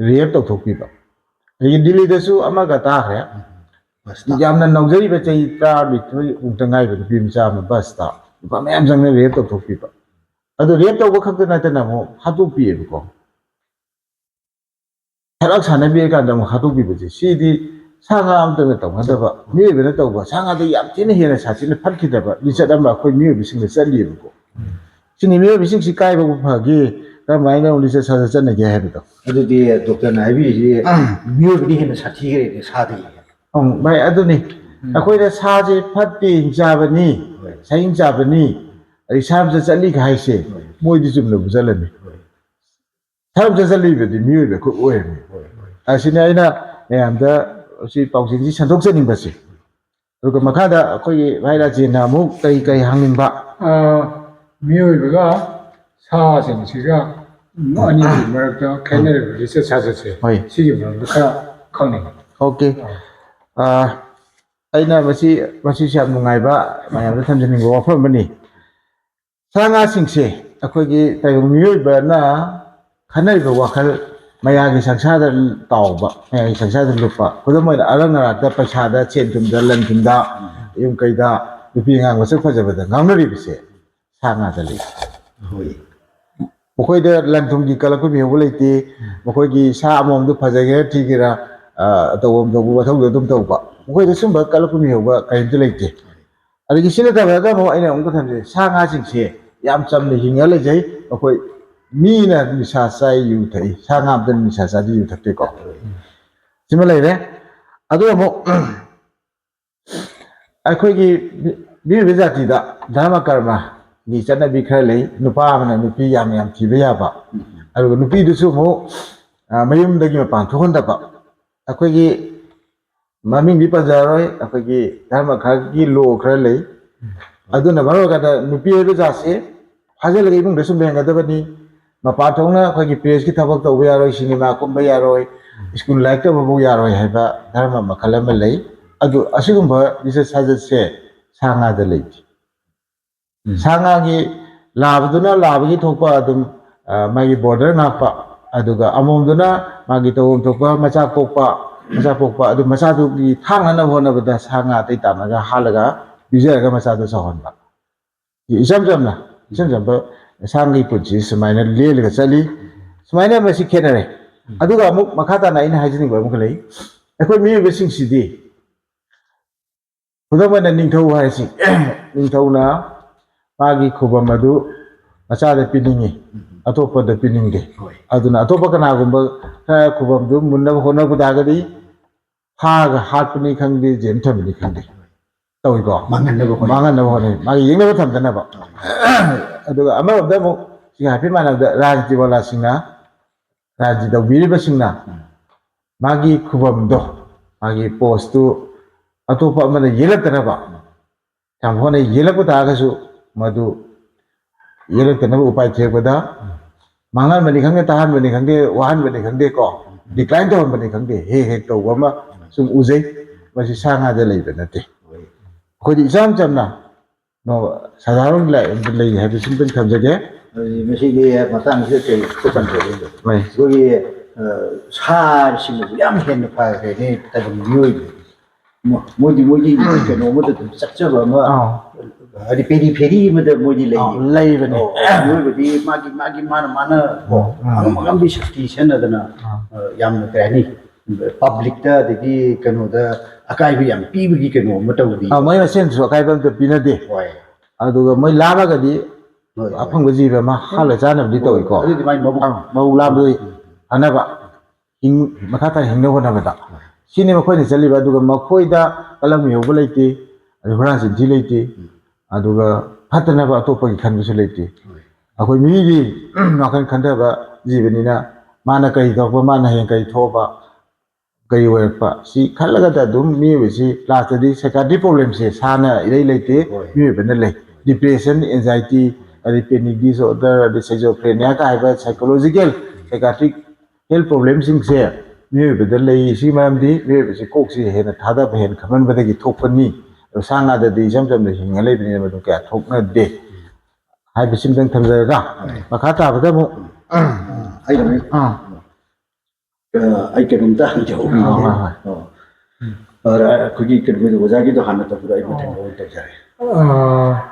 ꯔꯦꯞ ꯇꯧꯊꯣꯛꯄꯤꯕ꯫ ꯑꯗꯒꯤ ꯗꯤꯜꯂꯤꯗꯁꯨ ꯑꯃꯒ ꯇꯥꯈ꯭ꯔꯦ꯫ ꯕꯁꯇ꯫ ꯌꯥꯝꯅ ꯅꯧꯖꯔꯤꯕ ꯆꯍꯤ ꯇꯔꯥꯅꯤꯊꯣꯏ ꯃꯨꯛꯇ ꯉꯥꯏꯕ ꯅꯨꯄꯤ ꯃꯆꯥ ꯑꯃ ꯕꯁꯇ ꯅꯨꯄꯥ ꯃꯌꯥꯝ ꯆꯪꯅ ꯔꯦꯞ ꯇꯧꯊꯣꯛꯄꯤꯕ꯫ ꯑꯗꯨ ꯔꯦꯞ ꯇꯧꯕ ꯈꯛꯇ ꯅꯠꯇꯅ ꯑꯃꯨꯛ ꯍꯥꯠꯇꯣꯛꯄꯤꯌꯦꯕꯀꯣ꯫ ꯊꯔꯥꯛ ꯁꯥꯟꯅꯕꯤꯔꯀꯥꯟꯗ ꯑꯃꯨꯛ ꯍꯥꯠꯇꯣꯛꯄꯤꯕꯁꯦ, ꯁꯤꯗꯤ ꯁꯥ ꯉꯥ ꯑꯃꯇꯅ ꯇꯧꯅꯗꯕ, ꯃꯤꯑꯣꯏꯕꯅ ꯇꯧꯕ ꯁꯥ ꯉꯥꯗ ꯌꯥꯝ ꯊꯤꯅ ꯍꯦꯟꯅ ꯁꯥꯊꯤꯅ ꯐꯠꯈꯤꯗꯕ ꯂꯤꯆꯠ ꯑꯃ ꯑꯩꯈꯣꯏ ꯃꯤꯑꯣꯏꯕꯁꯤꯡꯗ ꯆꯠꯂꯤꯕꯀꯣ꯫ ꯁꯤꯅꯤ ꯃꯤꯑꯣꯏꯕꯁꯤꯡꯁꯤ ꯀꯥꯏꯕꯕꯨ ꯐꯒꯦ, ꯀꯔꯝꯍꯥꯏꯅ ꯑꯃꯨꯛ ꯂꯤꯆꯠ ꯁꯥꯖꯠ ꯆꯠꯅꯒꯦ ꯍꯥꯏꯕꯗꯣ꯫ ꯑꯗꯨꯗꯤ ꯗꯣꯛꯇꯔꯅ ꯍꯥꯏꯕꯤꯔꯤꯁꯤ ꯃꯤꯑꯣꯏꯕꯅ ꯍꯦꯟꯅ ꯁꯥꯊꯤꯈ꯭ꯔꯦꯅꯦ ꯁꯥꯗꯒꯤ꯫ ꯎꯝ, ꯚꯥꯏ, ꯑꯗꯨꯅꯤ꯫ ꯎꯝ꯫ ꯑꯩꯈꯣꯏꯅ ꯁꯥꯁꯦ ꯐꯠꯇꯦ, ꯍꯤꯡ ꯆꯥꯕꯅꯤ, ꯍꯣꯏ꯫ ꯁꯥꯍꯤꯡ ꯆꯥꯕꯅꯤ, ꯑꯗꯩ ꯁꯥ ꯆꯠꯂꯤꯒ ꯍꯥꯏꯁꯦ, ꯍꯣꯏ꯫ ꯃꯣꯏꯗꯤ ꯆꯨꯝꯅꯕꯨ ꯆꯠꯂꯅꯤ꯫ ꯍꯣꯏ꯫ ꯁꯥ ꯆꯠꯂꯤꯕꯗꯤ ꯃꯤꯑꯣꯏꯕ ꯑꯩꯈꯣꯏ ꯑꯣꯏꯔꯝꯃꯤ꯫ ꯍꯣꯏ, ꯍꯣꯏ꯫ ꯑꯁꯤꯅꯤ ꯑꯩꯅ ꯃꯌꯥꯝꯗ ꯁꯤ ꯄꯥꯎꯖꯦꯜꯁꯤ ꯁꯟꯗꯣꯛꯆꯅꯤꯡꯕꯁꯦ꯫ ꯑꯗꯨꯒ ꯃꯈꯥꯗ ꯑꯩꯈꯣꯏꯒꯤ ꯚꯥꯏ ꯔꯥꯖꯦꯟꯅ ꯑꯃꯨꯛ ꯀꯔꯤ ꯀꯔꯤ ꯍꯪꯅꯤꯡꯕ? ꯑ, ꯃꯤꯑꯣꯏꯕꯒ ꯁꯥꯁꯤꯡꯁꯤꯒ ꯑꯅꯤꯒꯤ ꯃꯔꯛꯇ ꯈꯦꯠꯅꯔꯤꯕ ꯂꯤꯆꯠ ꯁꯥꯖꯠꯁꯦ, ꯍꯣꯏ꯫ ꯁꯤꯒꯤ ꯃꯔꯝꯗ ꯈꯔ ꯈꯪꯅꯤꯡꯉꯤ꯫ ꯑꯣꯀꯦ꯫ ꯑꯥ꯫ ꯑ, ꯑꯩꯅ ꯃꯁꯤ, ꯃꯁꯤꯁꯨ ꯌꯥꯝ ꯅꯨꯡꯉꯥꯏꯕ, ꯃꯌꯥꯝꯗ ꯊꯝꯖꯅꯤꯡꯕ ꯋꯥꯐꯝ ꯑꯃꯅꯤ꯫ ꯁꯥ ꯉꯥꯁꯤꯡꯁꯦ ꯑꯩꯈꯣꯏꯒꯤ ꯇꯥꯏꯕꯪ ꯃꯤꯑꯣꯏꯕꯅ ꯈꯟꯅꯔꯤꯕ ꯋꯥꯈꯜ, ꯃꯌꯥꯝꯒꯤ ꯁꯪꯁꯥꯔꯗ ꯇꯥꯎꯕ, ꯃꯌꯥꯝꯒꯤ ꯁꯪꯁꯥꯔꯗ ꯂꯨꯞꯄ, ꯈꯨꯗꯝ ꯑꯣꯏꯅ ꯑꯔꯛ ꯑꯔꯥꯛꯇ ꯄꯩꯁꯥꯗ, ꯁꯦꯟ ꯊꯨꯝꯗ, ꯂꯟ ꯊꯨꯝꯗ, ꯌꯨꯝ ꯀꯩꯗ, ꯅꯨꯄꯤ ꯑꯉꯥꯡ ꯃꯁꯛ ꯐꯖꯕꯗ ꯉꯥꯎꯅꯔꯤꯕꯁꯦ ꯁꯥ ꯉꯥꯗ ꯂꯩ꯫ ꯍꯣꯏ꯫ ꯃꯈꯣꯏꯗ ꯂꯟ ꯊꯨꯝꯒꯤ ꯀꯜꯂꯛꯄ ꯃꯤꯍꯧꯕ ꯂꯩꯇꯦ꯫ ꯃꯈꯣꯏꯒꯤ ꯁꯥ ꯑꯃꯃꯝꯗꯨ ꯐꯖꯒꯦꯔꯥ ꯊꯤꯒꯦꯔꯥ, ꯑ, ꯇꯧꯐꯝ ꯊꯣꯛꯄ ꯃꯊꯧꯗꯣ ꯑꯗꯨꯝ ꯇꯧꯕ꯫ ꯃꯈꯣꯏꯗ ꯁꯨꯝꯕ ꯀꯜꯂꯛꯄ ꯃꯤꯍꯧꯕ ꯀꯔꯤꯝꯇ ꯂꯩꯇꯦ꯫ ꯑꯗꯒꯤ ꯁꯤ ꯅꯠꯇꯕꯗ ꯑꯃꯨꯛ ꯑꯩꯅ ꯑꯃꯨꯛꯀ ꯊꯝꯖꯩ, ꯁꯥ ꯉꯥꯁꯤꯡꯁꯦ ꯌꯥꯝ ꯆꯝꯅ ꯍꯤꯡꯉ ꯂꯩꯖꯩ꯫ ꯃꯈꯣꯏ ꯃꯤꯅ ꯅꯤꯁꯥ ꯆꯥꯏ, ꯌꯨ ꯊꯛꯏ, ꯁꯥ ꯉꯥ ꯑꯝꯇ ꯅꯤꯁꯥ ꯆꯥꯗꯦ, ꯌꯨ ꯊꯛꯇꯦꯀꯣ꯫ ꯁꯤꯃ ꯂꯩꯔꯦ꯫ ꯑꯗꯨꯒ ꯑꯃꯨꯛ ꯑꯩꯈꯣꯏꯒꯤ ꯃꯤꯑꯣꯏꯕ ꯖꯥꯇꯤꯗ ꯙꯔꯃ ꯀꯔꯃꯒꯤ ꯆꯠꯅꯕꯤ ꯈꯔ ꯂꯩ꯫ ꯅꯨꯄꯥ ꯑꯃꯅ ꯅꯨꯄꯤ ꯌꯥꯝ ꯌꯥꯝ ꯊꯤꯕ ꯌꯥꯕ, ꯑꯗꯨꯒ ꯅꯨꯄꯤꯗꯨꯁꯨ ꯑꯃꯨꯛ, ꯑ, ꯃꯌꯨꯝꯗꯒꯤ ꯃꯄꯥꯟ ꯊꯣꯛꯍꯟꯗꯕ꯫ ꯑꯩꯈꯣꯏꯒꯤ ꯃꯃꯤꯡꯗꯤ ꯄꯟꯖꯔꯔꯣꯏ, ꯑꯩꯈꯣꯏꯒꯤ ꯙꯔꯃ ꯈꯔꯒꯤ ꯂꯣ ꯈꯔ ꯂꯩ꯫ ꯑꯗꯨꯅ ꯃꯔꯝ ꯑꯣꯏꯔꯀꯥꯟꯗ ꯅꯨꯄꯤ ꯍꯥꯏꯕ ꯖꯥꯠꯁꯦ ꯐꯥꯖꯤꯜꯂꯒ ꯏꯃꯨꯡꯗ ꯁꯨꯝ ꯂꯩꯍꯟꯒꯗꯕꯅꯤ, ꯃꯄꯥꯟ ꯊꯣꯛꯅ ꯑꯩꯈꯣꯏꯒꯤ ꯄ꯭ꯔꯦꯁꯀꯤ ꯊꯕꯛ ꯇꯧꯕ ꯌꯥꯔꯣꯏ, ꯁꯤꯅꯦꯃꯥ ꯀꯨꯝꯕ ꯌꯥꯔꯣꯏ, ꯁ꯭ꯀꯨꯜ ꯂꯥꯏꯔꯤꯛ ꯇꯝꯕꯐꯥꯎ ꯌꯥꯔꯣꯏ ꯍꯥꯏꯕ ꯙꯔꯃ ꯃꯈꯜ ꯑꯃ ꯂꯩ꯫ ꯑꯗꯨ ꯑꯁꯤꯒꯨꯝꯕ ꯂꯤꯆꯠ ꯁꯥꯖꯠꯁꯦ ꯁꯥ ꯉꯥꯗ ꯂꯩꯇꯦ꯫ ꯎꯝ꯫ ꯁꯥ ꯉꯥꯒꯤ ꯂꯥꯕꯗꯨꯅ ꯂꯥꯕꯒꯤ ꯊꯣꯛꯄ ꯑꯗꯨꯝ, ꯑ, ꯃꯥꯒꯤ ꯕꯣꯔꯗꯔ ꯉꯥꯛꯄ, ꯑꯗꯨꯒ ꯑꯃꯣꯝꯗꯨꯅ ꯃꯥꯒꯤ ꯇꯧꯐꯝ ꯊꯣꯛꯄ ꯃꯆꯥ ꯀꯣꯛꯄ, ꯃꯆꯥ ꯄꯣꯛꯄ, ꯑꯗꯨ ꯃꯆꯥꯗꯨꯒꯤ ꯊꯥꯛꯅꯅꯕ ꯍꯣꯠꯅꯕꯗ ꯁꯥ ꯉꯥ ꯑꯇꯩ ꯇꯥꯟꯅꯒ ꯍꯥꯠꯂꯒ ꯄꯤꯖꯔꯒ ꯃꯆꯥꯗꯨ ꯆꯥꯎꯍꯟꯕ꯫ ꯏꯆꯝ ꯆꯝꯅ, ꯏꯆꯝ ꯆꯝꯕ ꯁꯥ ꯉꯥꯒꯤ ꯄꯨꯟꯁꯤ ꯁꯨꯃꯥꯏꯅ ꯂꯦꯜꯂꯒ ꯆꯠꯂꯤ꯫ ꯁꯨꯃꯥꯏꯅ ꯃꯁꯤ ꯈꯦꯠꯅꯔꯦ꯫ ꯑꯗꯨꯒ ꯑꯃꯨꯛ ꯃꯈꯥ ꯇꯥꯅ ꯑꯩꯅ ꯍꯥꯏꯖꯅꯤꯡꯕ ꯑꯃꯈꯛ ꯂꯩ꯫ ꯑꯩꯈꯣꯏ ꯃꯤꯑꯣꯏꯕꯁꯤꯡꯁꯤꯗꯤ, ꯈꯨꯗꯝ ꯑꯣꯏꯅ ꯅꯤꯡꯊꯧ ꯍꯥꯏꯔꯁꯤ, ꯅꯤꯡꯊꯧꯅ ꯃꯥꯒꯤ ꯈꯨꯕꯝ ꯑꯗꯨ ꯃꯆꯥꯗ ꯄꯤꯅꯤꯡꯉꯤ, ꯑꯇꯣꯞꯄꯗ ꯄꯤꯅꯤꯡꯗꯦ꯫ ꯍꯣꯏ꯫ ꯑꯗꯨꯅ ꯑꯇꯣꯞꯄ ꯀꯅꯥꯒꯨꯝꯕ ꯈꯔ ꯈꯨꯕꯝꯗꯨ ꯃꯨꯟꯅꯕ ꯍꯣꯠꯅꯕ ꯇꯥꯔꯒꯗꯤ ꯐꯥꯔꯒ ꯍꯥꯠꯄꯅꯤ ꯈꯪꯗꯦ, ꯖꯦꯜ ꯊꯝꯕꯅꯤ ꯈꯪꯗꯦ, ꯇꯧꯏꯀꯣ꯫ ꯃꯥꯡꯍꯟꯅꯕ ꯍꯣꯠꯅꯩ꯫ ꯃꯥꯡꯍꯟꯅꯕ ꯍꯣꯠꯅꯩ, ꯃꯥꯒꯤ ꯌꯦꯡꯅꯕ ꯊꯝꯗꯅꯕ꯫ ꯑꯗꯨꯒ ꯑꯃꯔꯣꯝꯗ ꯑꯃꯨꯛ ꯁꯤꯒ ꯍꯥꯏꯐꯦꯠ ꯃꯥꯟꯅꯕꯗ ꯔꯥꯖꯅꯤꯇꯤ ꯋꯥꯂꯥꯁꯤꯡꯅ, ꯔꯥꯖꯅꯤꯇꯤ ꯇꯧꯕꯤꯔꯤꯕꯁꯤꯡꯅ ꯎꯝ꯫ ꯃꯥꯒꯤ ꯈꯨꯕꯝꯗꯣ, ꯃꯥꯒꯤ ꯄꯣꯁꯇꯨ ꯑꯇꯣꯞꯄ ꯑꯃꯅ ꯌꯦꯜꯂꯛꯇꯅꯕ, ꯌꯥꯝ ꯍꯣꯠꯅꯩ꯫ ꯌꯦꯜꯂꯛꯄ ꯇꯥꯔꯒꯁꯨ ꯃꯗꯨ ꯌꯦꯜꯂꯛꯇꯅꯕ ꯎꯄꯥꯏ ꯊꯤꯔꯛꯄꯗ ꯃꯥꯡꯍꯟꯕꯅꯤ ꯈꯪꯗꯦ, ꯇꯥꯍꯟꯕꯅꯤ ꯈꯪꯗꯦ, ꯋꯥꯍꯟꯕꯅꯤ ꯈꯪꯗꯦ ꯀꯣ, ꯗꯤꯀ꯭ꯂꯥꯏꯟ ꯇꯧꯍꯟꯕꯅꯤ ꯈꯪꯗꯦ, ꯍꯦꯛ ꯍꯦꯛ ꯇꯧꯕ ꯑꯃ ꯁꯨꯝ ꯎꯖꯩ꯫ ꯃꯁꯤ ꯁꯥ ꯉꯥꯗ ꯂꯩꯕ ꯅꯠꯇꯦ꯫ ꯑꯩꯈꯣꯏꯗꯤ ꯏꯆꯝ ꯆꯝꯅ ꯅꯣ-, ꯁꯥꯙꯥꯔꯟ ꯂꯥꯏ-, ꯂꯩ ꯍꯥꯏꯕꯁꯤꯃꯇꯪ ꯊꯝꯖꯒꯦ꯫ ꯑꯗꯨꯗꯤ ꯃꯁꯤꯒꯤ ꯃꯇꯥꯡꯁꯤꯗ ꯀꯩ ꯈꯤꯇ ꯄꯟꯖꯒꯦ꯫ ꯍꯣꯏ꯫ ꯑꯩꯈꯣꯏꯒꯤ, ꯑ, ꯁꯥꯁꯤꯡꯅꯁꯨ ꯌꯥꯝ ꯍꯦꯟꯅ ꯐꯈ꯭ꯔꯦꯅꯦ ꯇꯥꯏꯕꯪ ꯃꯤꯑꯣꯏꯕ꯫ ꯃꯣ-, ꯃꯣꯏꯗꯤ ꯃꯣꯏꯒꯤ ꯀꯩꯅꯣ ꯑꯃꯗ ꯑꯗꯨꯝ ꯆꯠꯆꯕ ꯑꯃ, ꯑꯥꯎ꯫ ꯍꯥꯏꯗꯤ ꯄꯦꯔꯤ ꯐꯦꯔꯤ ꯑꯃꯗ ꯃꯣꯏꯗꯤ ꯂꯩꯌꯦ꯫ ꯑꯥꯎ, ꯂꯩꯕꯅꯦ꯫ ꯑꯣ, ꯃꯤꯑꯣꯏꯕꯗꯤ ꯃꯥꯒꯤ, ꯃꯥꯒꯤ ꯃꯥꯅ, ꯃꯥꯅ ꯀꯣ, ꯎꯝ, ꯎꯝ꯫ ꯑꯉꯝ ꯑꯉꯝꯕꯤ ꯁꯛꯇꯤ ꯁꯤꯖꯤꯟꯅꯗꯅ, ꯑꯥ꯫ ꯑ, ꯌꯥꯝꯅ ꯀꯩ ꯍꯥꯏꯅꯤ, ꯄꯕ꯭ꯂꯤꯛꯇ ꯑꯗꯒꯤ ꯀꯩꯅꯣꯗ ꯑꯀꯥꯏꯕ ꯌꯥꯝ ꯄꯤꯕꯒꯤ ꯀꯩꯅꯣ ꯑꯃ ꯇꯧꯔꯤ꯫ ꯑꯥ, ꯃꯣꯏ ꯃꯁꯦꯟꯁꯨ ꯑꯀꯥꯏꯕ ꯑꯝꯇ ꯄꯤꯅꯗꯦ꯫ ꯍꯣꯏ꯫ ꯑꯗꯨꯒ ꯃꯣꯏ ꯂꯥꯝꯃꯒꯗꯤ ꯍꯣꯏ, ꯍꯣꯏ꯫ ꯑꯐꯪꯕ ꯖꯤꯕ ꯑꯃ ꯍꯥꯠꯂ ꯆꯥꯅꯕꯗꯤ ꯇꯧꯏꯀꯣ꯫ ꯑꯗꯨꯗꯤ ꯃꯥꯏ ꯃꯕꯨꯛ ꯑꯥ, ꯃꯕꯨꯛ ꯂꯥꯝꯕꯗꯣ ꯎꯝ꯫ ꯐꯅꯕ꯫ ꯍꯤꯡ-, ꯃꯈꯥ ꯇꯥꯅ ꯍꯤꯡꯅꯕ ꯍꯣꯠꯅꯕꯗ꯫ ꯁꯤꯅꯤ ꯃꯈꯣꯏꯅ ꯆꯠꯂꯤꯕ꯫ ꯑꯗꯨꯒ ꯃꯈꯣꯏꯗ ꯀꯂꯝ ꯌꯧꯕ ꯂꯩꯇꯦ, ꯑꯗꯩ ꯍꯨꯔꯥꯟ ꯆꯤꯟꯊꯤ ꯂꯩꯇꯦ꯫ ꯑꯗꯨꯒ ꯐꯠꯇꯅꯕ ꯑꯇꯣꯞꯄꯒꯤ ꯈꯟꯕꯁꯨ ꯂꯩꯇꯦ꯫ ꯑꯩꯈꯣꯏ ꯃꯤꯗꯤ ꯋꯥꯈꯜ ꯈꯟꯊꯕ ꯖꯤꯕꯅꯤꯅ, ꯃꯥꯅ ꯀꯔꯤ ꯇꯧꯔꯛꯄ, ꯃꯥꯅ ꯍꯌꯦꯡ ꯀꯔꯤ ꯊꯣꯛꯑꯕ, ꯀꯔꯤ ꯑꯣꯏꯔꯛꯄ, ꯁꯤ ꯈꯜꯂꯒꯗ ꯑꯗꯨꯝ ꯃꯤꯑꯣꯏꯕꯁꯤ ꯂꯥꯁꯇꯗꯤ psychiatric problemꯁꯦ ꯁꯥꯅ ꯏꯔꯩ ꯂꯩꯇꯦ꯫ ꯍꯣꯏ꯫ ꯃꯤꯑꯣꯏꯕꯅ ꯂꯩ꯫ Depression, anxiety, ꯑꯗꯩ panic disorder, ꯑꯗꯩ schizophrenia ꯀ ꯍꯥꯏꯕ psychological, psychiatric health problemꯁꯤꯡꯁꯦ ꯃꯤꯑꯣꯏꯕꯗ ꯂꯩ꯫ ꯁꯤ ꯃꯔꯝꯗꯤ ꯃꯤꯑꯣꯏꯕꯁꯤ ꯀꯣꯛꯁꯤ ꯍꯦꯟꯅ ꯊꯥꯗꯕ, ꯍꯦꯟꯅ ꯈꯟꯃꯟꯕꯗꯒꯤ ꯊꯣꯛꯄꯅꯤ꯫ ꯑꯗꯣ ꯁꯥ ꯉꯥꯗꯗꯤ ꯏꯆꯝ ꯆꯝꯅ ꯍꯤꯡꯉ ꯂꯩꯕꯅꯤꯅ ꯃꯗꯨ ꯀꯌꯥ ꯊꯣꯛꯅꯗꯦ ꯍꯥꯏꯕꯁꯤꯃꯇꯪ ꯊꯝꯖꯔꯒ, ꯃꯈꯥ ꯇꯥꯕꯗ ꯑꯃꯨꯛ ꯑꯩ ꯑꯥ꯫ ꯑ, ꯑꯩ ꯀꯩꯅꯣꯝꯇ ꯍꯪꯖꯍꯧꯒꯦ꯫ ꯑ, ꯍꯣꯏ, ꯍꯣꯏ꯫ ꯑ, ꯑ, ꯑꯩꯈꯣꯏꯒꯤ ꯀꯩꯅꯣꯒꯤꯗꯣ, ꯑꯣꯖꯥꯒꯤꯗꯣ ꯍꯥꯟꯅ ꯇꯧꯕꯤꯔꯣ, ꯑꯩ ꯃꯊꯪ ꯑꯣ꯫ ꯑꯃꯨꯛ ꯇꯧꯖꯔꯦ꯫ ꯑ,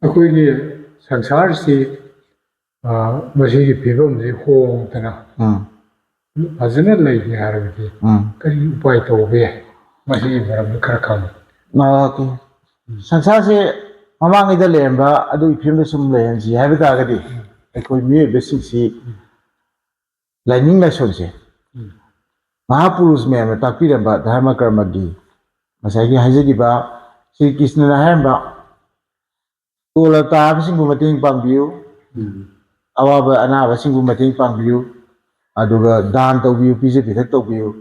ꯑꯩꯈꯣꯏꯒꯤ ꯁꯪꯁꯥꯔꯁꯤ, ꯑ, ꯃꯁꯤꯒꯤ ꯐꯤꯕꯝꯁꯤ ꯍꯣꯡꯗꯅ ꯎꯝ꯫ ꯐꯖꯅ ꯂꯩꯒꯦ ꯍꯥꯏꯔꯕꯗꯤ ꯎꯝ꯫ ꯀꯔꯤ ꯎꯄꯥꯏ ꯇꯧꯕ ꯌꯥꯏ? ꯃꯁꯤꯒꯤ ꯃꯔꯝꯗ ꯈꯔ ꯈꯪꯉꯨ꯫ ꯑ, ꯑꯣꯀꯦ꯫ ꯁꯪꯁꯥꯔꯁꯦ ꯃꯃꯥꯡꯉꯩꯗ ꯂꯩꯔꯝꯕ ꯑꯗꯨꯒꯤ ꯐꯤꯕꯝꯗ ꯁꯨꯝ ꯂꯩꯍꯟꯁꯤ ꯍꯥꯏꯕ ꯇꯥꯔꯒꯗꯤ, ꯑꯩꯈꯣꯏ ꯃꯤꯑꯣꯏꯕꯁꯤꯡꯁꯤ ꯂꯥꯏꯅꯤꯡ ꯂꯥꯏꯁꯣꯟꯁꯦ, ꯎꯝ꯫ ꯃꯍꯥꯄꯨꯔꯨꯁ ꯃꯌꯥꯝꯅ ꯇꯥꯛꯄꯤꯔꯝꯕ ꯙꯔꯃ ꯀꯔꯃꯒꯤ, ꯉꯁꯥꯏꯒꯤ ꯍꯥꯏꯖꯈꯤꯕ ꯁ꯭ꯔꯤ ꯀ꯭ꯔꯤꯁꯅꯅ ꯍꯥꯏꯔꯝꯕ, "ꯇꯣꯜꯂ ꯇꯥꯕꯁꯤꯡꯕꯨ ꯃꯇꯦꯡ ꯄꯥꯡꯕꯤꯌꯨ, ꯎꯝ꯫ ꯑꯋꯥꯕ ꯑꯅꯥꯕꯁꯤꯡꯕꯨ ꯃꯇꯦꯡ ꯄꯥꯡꯕꯤꯌꯨ, ꯑꯗꯨꯒ ꯗꯥꯟ ꯇꯧꯕꯤꯌꯨ, ꯄꯤꯖ ꯄꯤꯊꯛ ꯇꯧꯕꯤꯌꯨ,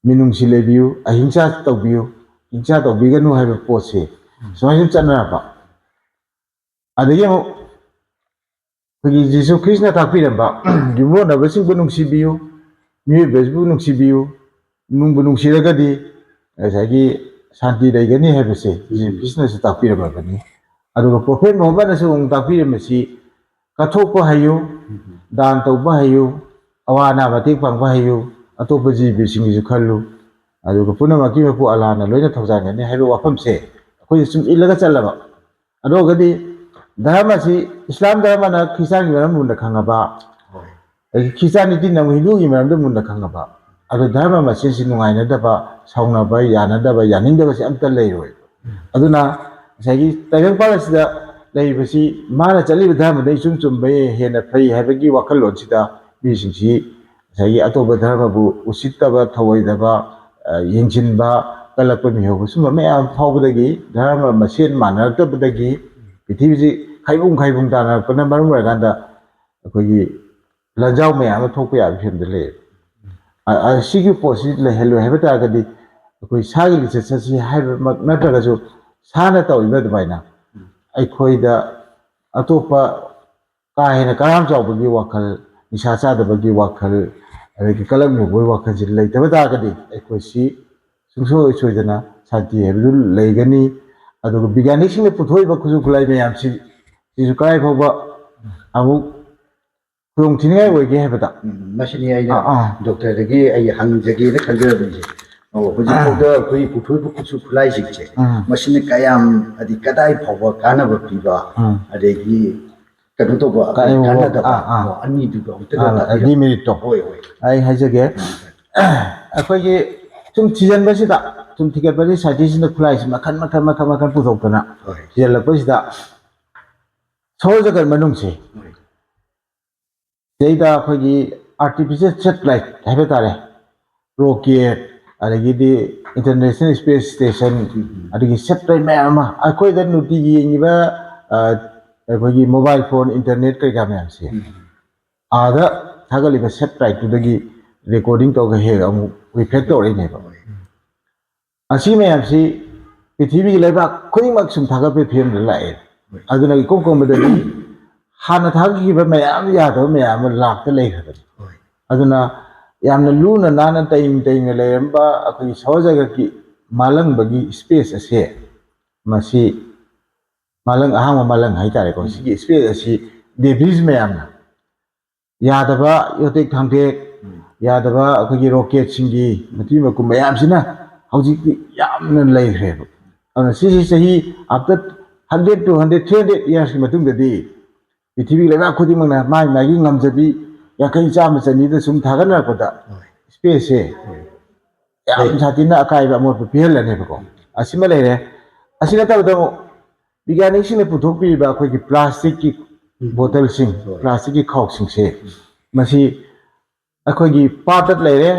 ꯃꯤꯅꯨꯡꯁꯤ ꯂꯩꯕꯤꯌꯨ, ꯑꯍꯤꯡꯁꯥ ꯇꯧꯕꯤꯌꯨ, ꯍꯤꯡꯁꯥ ꯇꯧꯕꯤꯒꯅꯨ" ꯍꯥꯏꯕ ꯄꯣꯠꯁꯦ ꯎꯝ꯫ ꯁꯨꯃꯥꯏꯅ ꯁꯨꯝ ꯆꯠꯅꯔꯛꯄ꯫ ꯑꯗꯒꯤ ꯑꯃꯨꯛ ꯑꯩꯈꯣꯏꯒꯤ ꯖꯤꯁꯨ ꯈ꯭ꯔꯤꯁꯅ ꯇꯥꯛꯄꯤꯔꯝꯕ, "ꯌꯨꯝꯂꯣꯟꯅꯕꯁꯤꯡꯕꯨ ꯅꯨꯡꯁꯤꯕꯤꯌꯨ, ꯃꯤꯑꯣꯏꯕꯁꯤꯕꯨ ꯅꯨꯡꯁꯤꯕꯤꯌꯨ, ꯅꯨꯡꯕꯨ ꯅꯨꯡꯁꯤꯔꯒꯗꯤ ꯉꯁꯥꯏꯒꯤ ꯁꯥꯟꯇꯤ ꯂꯩꯒꯅꯤ" ꯍꯥꯏꯕꯁꯦ ꯖꯤꯁꯨ ꯈ꯭ꯔꯤꯁꯅꯁꯨ ꯇꯥꯛꯄꯤꯔꯝꯃꯕꯅꯤ꯫ ꯑꯗꯨꯒ ꯄ꯭ꯔꯣꯐꯦꯠ ꯃꯨꯍꯝꯃꯗꯅꯁꯨ ꯑꯃꯨꯛ ꯇꯥꯛꯄꯤꯔꯝꯕꯁꯤ, "ꯀꯠꯊꯣꯛꯄ ꯍꯩꯌꯨ, ꯗꯥꯟ ꯇꯧꯕ ꯍꯩꯌꯨ, ꯑꯋꯥ ꯑꯅꯥ ꯃꯇꯦꯡ ꯄꯥꯡꯕ ꯍꯩꯌꯨ, ꯑꯇꯣꯞꯄ ꯖꯤꯕꯁꯤꯡꯒꯤꯁꯨ ꯈꯜꯂꯨ, ꯑꯗꯨꯒ ꯄꯨꯝꯅꯃꯛꯀꯤ ꯃꯄꯨ ꯑꯜꯂꯥꯍꯅ ꯂꯣꯏꯅ ꯊꯧꯖꯥꯟꯒꯅꯤ" ꯍꯥꯏꯕ ꯋꯥꯐꯝꯁꯦ ꯑꯩꯈꯣꯏꯅ ꯁꯨꯝ ꯏꯜꯂꯒ ꯆꯠꯂꯕ꯫ ꯑꯗꯨ ꯑꯣꯏꯔꯒꯗꯤ ꯙꯔꯃꯁꯤ, ꯏꯁꯂꯥꯝ ꯙꯔꯃꯅ ꯈ꯭ꯔꯤꯁꯇꯥꯟꯒꯤ ꯃꯔꯝ ꯃꯨꯟꯅ ꯈꯪꯉꯕ, ꯍꯣꯏ꯫ ꯑꯗꯒꯤ ꯈ꯭ꯔꯤꯁꯇꯥꯟꯅꯤꯇꯤꯅ ꯑꯃꯨꯛ ꯍꯤꯟꯗꯨꯒꯤ ꯃꯔꯝꯗ ꯃꯨꯟꯅ ꯈꯪꯉꯕ, ꯑꯗꯣ ꯙꯔꯃ ꯃꯁꯦꯟꯁꯤ ꯅꯨꯡꯉꯥꯏꯅꯗꯕ, ꯁꯥꯎꯅꯕ, ꯌꯥꯅꯗꯕ, ꯌꯥꯅꯤꯡꯗꯕꯁꯤ ꯑꯝꯇ ꯂꯩꯔꯣꯏ꯫ ꯎꯝ꯫ ꯑꯗꯨꯅ ꯉꯁꯥꯏꯒꯤ ꯇꯥꯏꯕꯪꯄꯥꯜ ꯑꯁꯤꯗ ꯂꯩꯔꯤꯕꯁꯤ ꯃꯥꯅ ꯆꯠꯂꯤꯕ ꯙꯔꯃꯗ ꯏꯆꯨꯝ ꯆꯨꯝꯕ, ꯍꯦꯟꯅ ꯐꯩ ꯍꯥꯏꯕꯒꯤ ꯋꯥꯈꯜꯂꯣꯟꯁꯤꯗ ꯃꯤꯁꯤꯡꯁꯤ ꯉꯁꯥꯏꯒꯤ ꯑꯇꯣꯞꯄ ꯙꯔꯃꯕꯨ ꯎꯁꯤꯠꯇꯕ, ꯊꯧꯑꯣꯏꯗꯕ, ꯑ, ꯌꯦꯡꯁꯤꯟꯕ, ꯀꯜꯂꯛꯄ ꯃꯤꯍꯧꯕ, ꯁꯨꯝꯕ ꯃꯌꯥꯝ ꯐꯥꯎꯕꯗꯒꯤ, ꯙꯔꯃ ꯃꯁꯦꯟ ꯃꯥꯟꯅꯔꯛꯇꯕꯗꯒꯤ ꯄ꯭ꯔꯤꯊꯤꯕꯤꯁꯤ ꯈꯥꯏꯕꯨꯡ ꯈꯥꯏꯕꯨꯡ ꯇꯥꯅꯔꯛꯄꯅ ꯃꯔꯝ ꯑꯣꯏꯔꯀꯥꯟꯗ ꯑꯩꯈꯣꯏꯒꯤ ꯂꯥꯟꯖꯥꯎ ꯃꯌꯥꯝ ꯑꯃ ꯊꯣꯛꯄ ꯌꯥꯕꯒꯤ ꯐꯤꯕꯝꯗ ꯂꯩꯌꯦꯕ꯫ ꯑ-, ꯑ-, ꯁꯤꯒꯤ ꯄꯣꯠꯁꯤ ꯂꯩꯍꯜꯂꯣꯏ ꯍꯥꯏꯕ ꯇꯥꯔꯒꯗꯤ, ꯑꯩꯈꯣꯏ ꯁꯥꯒꯤ ꯂꯤꯆꯠ ꯁꯥꯠꯁꯤ ꯍꯥꯏꯕꯃꯛ ꯅꯠꯇ꯭ꯔꯒꯁꯨ, ꯁꯥꯅ ꯇꯧꯔꯤꯕ ꯑꯗꯨꯃꯥꯏꯅ ꯑꯩꯈꯣꯏꯗ ꯑꯇꯣꯞꯄ ꯀꯥ ꯍꯦꯟꯅ ꯀꯔꯥꯝ ꯆꯥꯎꯕꯒꯤ ꯋꯥꯈꯜ, ꯅꯤꯁꯥ ꯆꯥꯗꯕꯒꯤ ꯋꯥꯈꯜ, ꯑꯗꯒꯤ ꯀꯂꯛ ꯃꯨꯕꯒꯤ ꯋꯥꯈꯜꯁꯤ ꯂꯩꯇꯕ ꯇꯥꯔꯒꯗꯤ, ꯑꯩꯈꯣꯏꯁꯤ ꯁꯨꯡꯁꯣꯏ ꯁꯣꯏꯗꯅ ꯁꯥꯟꯇꯤ ꯍꯥꯏꯕꯗꯨ ꯂꯩꯒꯅꯤ꯫ ꯑꯗꯨꯒ ꯕꯤꯒ꯭ꯌꯥꯅꯤꯛꯁꯤꯡꯅ ꯄꯨꯊꯣꯛꯏꯕ ꯈꯨꯠꯁꯨ ꯈꯨꯠꯂꯥꯏ ꯃꯌꯥꯝꯁꯤ, ꯁꯤꯁꯨ ꯀꯗꯥꯏ ꯐꯥꯎꯕ ꯑꯃꯨꯛ ꯈꯨꯗꯣꯡ ꯊꯤꯅꯤꯡꯉꯥꯏ ꯑꯣꯏꯒꯦ ꯍꯥꯏꯕꯗ? ꯎꯝ, ꯃꯁꯤꯅꯤ ꯑꯩꯅ ꯑꯥ, ꯑꯥ꯫ ꯗꯣꯛꯇꯔꯗꯒꯤ ꯑꯩ ꯍꯪꯖꯒꯦꯅ ꯈꯟꯖꯔꯝꯃꯤꯁꯦ꯫ ꯑꯣ, ꯍꯧꯖꯤꯛꯐꯥꯎꯗ ꯑꯩꯈꯣꯏ ꯄꯨꯊꯣꯛꯏꯕ ꯈꯨꯠꯁꯨ ꯈꯨꯠꯂꯥꯏꯁꯤꯡꯁꯦ, ꯎꯝ꯫ ꯃꯁꯤꯅ ꯀꯌꯥꯝ, ꯍꯥꯏꯗꯤ, ꯀꯗꯥꯏ ꯐꯥꯎꯕ ꯀꯥꯟꯅꯕ ꯄꯤꯕ, ꯎꯝ꯫ ꯑꯗꯒꯤ ꯀꯩꯅꯣ ꯇꯧꯕ, ꯀꯥꯟꯅꯕ, ꯀꯥꯟꯅꯗꯕ, ꯑꯥ, ꯑꯥ꯫ ꯑꯣ, ꯑꯅꯤꯗꯨꯒ ꯑꯃꯨꯛꯇ ꯑꯥ, ꯇꯥꯛꯄꯤꯔꯣ꯫ ꯗꯤꯃꯦꯔꯤꯠꯇꯣ꯫ ꯍꯣꯏ, ꯍꯣꯏ꯫ ꯑꯩ ꯍꯥꯏꯖꯒꯦ, ꯑꯩꯈꯣꯏꯒꯤ ꯁꯨꯝ ꯊꯤꯖꯤꯟꯕꯁꯤꯗ, ꯁꯨꯝ ꯊꯤꯒꯠꯄꯁꯤ ꯁꯥꯏꯟꯇꯤꯁꯁꯤꯡꯅ ꯈꯨꯠꯂꯥꯏꯁꯤ ꯃꯈꯜ ꯃꯈꯜ, ꯃꯈꯜ, ꯃꯈꯜ ꯄꯨꯊꯣꯛꯇꯅ ꯍꯣꯏ꯫ ꯊꯤꯖꯤꯜꯂꯛꯄꯁꯤꯗ, ꯁꯧꯔ ꯖꯒꯠ ꯃꯅꯨꯡꯁꯦ, ꯍꯣꯏ꯫ ꯁꯤꯗꯩꯗ ꯑꯩꯈꯣꯏꯒꯤ ꯑꯥꯔꯇꯤꯐꯤꯁꯦꯜ ꯁꯦꯇꯦꯂꯥꯏꯠ ꯍꯥꯏꯕ ꯇꯥꯔꯦ, ꯔꯣꯀꯦꯠ, ꯑꯗꯒꯤꯗꯤ ꯏꯟꯇꯔꯅꯦꯁꯅꯦꯜ ꯁ꯭ꯄꯦꯁ ꯁ꯭ꯇꯦꯁꯟ, ꯎꯝ꯫ ꯑꯗꯒꯤ ꯁꯦꯇꯦꯂꯥꯏꯠ ꯃꯌꯥꯝ ꯑꯃ, ꯑꯩꯈꯣꯏꯗ ꯅꯨꯡꯇꯤꯒꯤ ꯌꯦꯡꯉꯤꯕ, ꯑ, ꯑꯩꯈꯣꯏꯒꯤ ꯃꯣꯕꯥꯏꯜ ꯐꯣꯟ, ꯏꯟꯇꯔꯅꯦꯠ ꯀꯩꯀꯥ ꯃꯌꯥꯝꯁꯦ, ꯎꯝ꯫ ꯑꯥꯗ ꯊꯥꯒꯠꯂꯤꯕ ꯁꯦꯇꯦꯂꯥꯏꯠꯇꯨꯗꯒꯤ ꯔꯦꯀꯣꯔꯗꯤꯡ ꯇꯧꯔꯒ ꯍꯦꯛ ꯑꯃꯨꯛ ꯔꯤꯐ꯭ꯂꯦꯛ ꯇꯧꯔꯛꯏꯅꯦꯕ꯫ ꯍꯣꯏ꯫ ꯑꯁꯤ ꯃꯌꯥꯝꯁꯤ ꯄ꯭ꯔꯤꯊꯤꯕꯤꯒꯤ ꯂꯩꯕꯥꯛ ꯈꯨꯗꯤꯡꯃꯛ ꯁꯨꯝ ꯊꯥꯒꯠꯄꯒꯤ ꯐꯤꯕꯝꯗ ꯂꯥꯛꯑꯦ꯫ ꯍꯣꯏ꯫ ꯑꯗꯨꯅ ꯏꯀꯣꯟ ꯀꯣꯟꯕꯗꯗꯤ ꯍꯥꯟꯅ ꯊꯥꯒꯠꯈꯤꯕ ꯃꯌꯥꯝ ꯌꯥꯗꯕ ꯃꯌꯥꯝ ꯑꯃ ꯂꯥꯛꯇ ꯂꯩꯈ꯭ꯔꯕꯅꯤ꯫ ꯍꯣꯏ꯫ ꯑꯗꯨꯅ ꯌꯥꯝꯅ ꯂꯨꯅ ꯅꯥꯟꯅ ꯇꯩꯅ ꯇꯩꯅ ꯂꯩꯔꯝꯕ ꯑꯩꯈꯣꯏꯒꯤ ꯁꯧꯔ ꯖꯒꯠꯀꯤ ꯃꯥꯂꯪꯕꯒꯤ ꯁ꯭ꯄꯦꯁ ꯑꯁꯦ, ꯃꯁꯤ ꯃꯥꯂꯪ, ꯑꯍꯥꯡꯕ ꯃꯥꯂꯪ ꯍꯥꯏꯇꯥꯔꯦꯀꯣ, ꯁꯤꯒꯤ ꯁ꯭ꯄꯦꯁ ꯑꯁꯤ ꯗꯦꯕ꯭ꯔꯤꯁ ꯃꯌꯥꯝꯅ, ꯌꯥꯗꯕ ꯌꯣꯇꯦꯛ ꯊꯥꯡꯗꯦꯛ, ꯎꯝ꯫ ꯌꯥꯗꯕ ꯑꯩꯈꯣꯏꯒꯤ ꯔꯣꯀꯦꯠꯁꯤꯡꯒꯤ ꯃꯇꯨ ꯃꯀꯨꯝ ꯃꯌꯥꯝꯁꯤꯅ ꯍꯧꯖꯤꯛꯇꯤ ꯌꯥꯝꯅ ꯂꯩꯈ꯭ꯔꯦꯕ꯫ ꯑꯗꯨꯅ ꯁꯤꯁꯤ ꯆꯍꯤ after hundred to hundred, three hundred yearsꯀꯤ ꯃꯇꯨꯡꯗꯗꯤ ꯄ꯭ꯔꯤꯊꯤꯕꯤꯒꯤ ꯂꯩꯕꯥꯛ ꯈꯨꯗꯤꯡꯃꯛꯅ ꯃꯥꯒꯤ ꯃꯥꯒꯤ ꯉꯝꯖꯕꯤ ꯌꯥꯡꯈꯩ, ꯆꯥꯝꯃ, ꯆꯅꯤꯗ ꯁꯨꯝ ꯊꯥꯒꯠꯅꯔꯛꯄꯗ, ꯍꯣꯏ꯫ ꯁ꯭ꯄꯦꯁꯁꯦ ꯍꯣꯏ꯫ ꯌꯥꯝ ꯁꯥꯊꯤꯅ ꯑꯀꯥꯏꯕ ꯑꯃꯣꯠꯄ ꯄꯤꯍꯜꯂꯅꯦꯕꯀꯣ꯫ ꯑꯁꯤꯃ ꯂꯩꯔꯦ꯫ ꯑꯁꯤ ꯅꯠꯇꯕꯗ ꯑꯃꯨꯛ ꯕꯤꯒ꯭ꯌꯥꯅꯤꯛꯁꯤꯡꯅ ꯄꯨꯊꯣꯛꯄꯤꯔꯤꯕ ꯑꯩꯈꯣꯏꯒꯤ ꯄ꯭ꯂꯥꯁꯇꯤꯛꯀꯤ ꯕꯣꯇꯜꯁꯤꯡ, ꯍꯣꯏ꯫ ꯄ꯭ꯂꯥꯁꯇꯤꯛꯀꯤ ꯈꯥꯎꯁꯤꯡꯁꯦ, ꯃꯁꯤ ꯑꯩꯈꯣꯏꯒꯤ ꯄꯥꯠꯇ ꯂꯩꯔꯦ,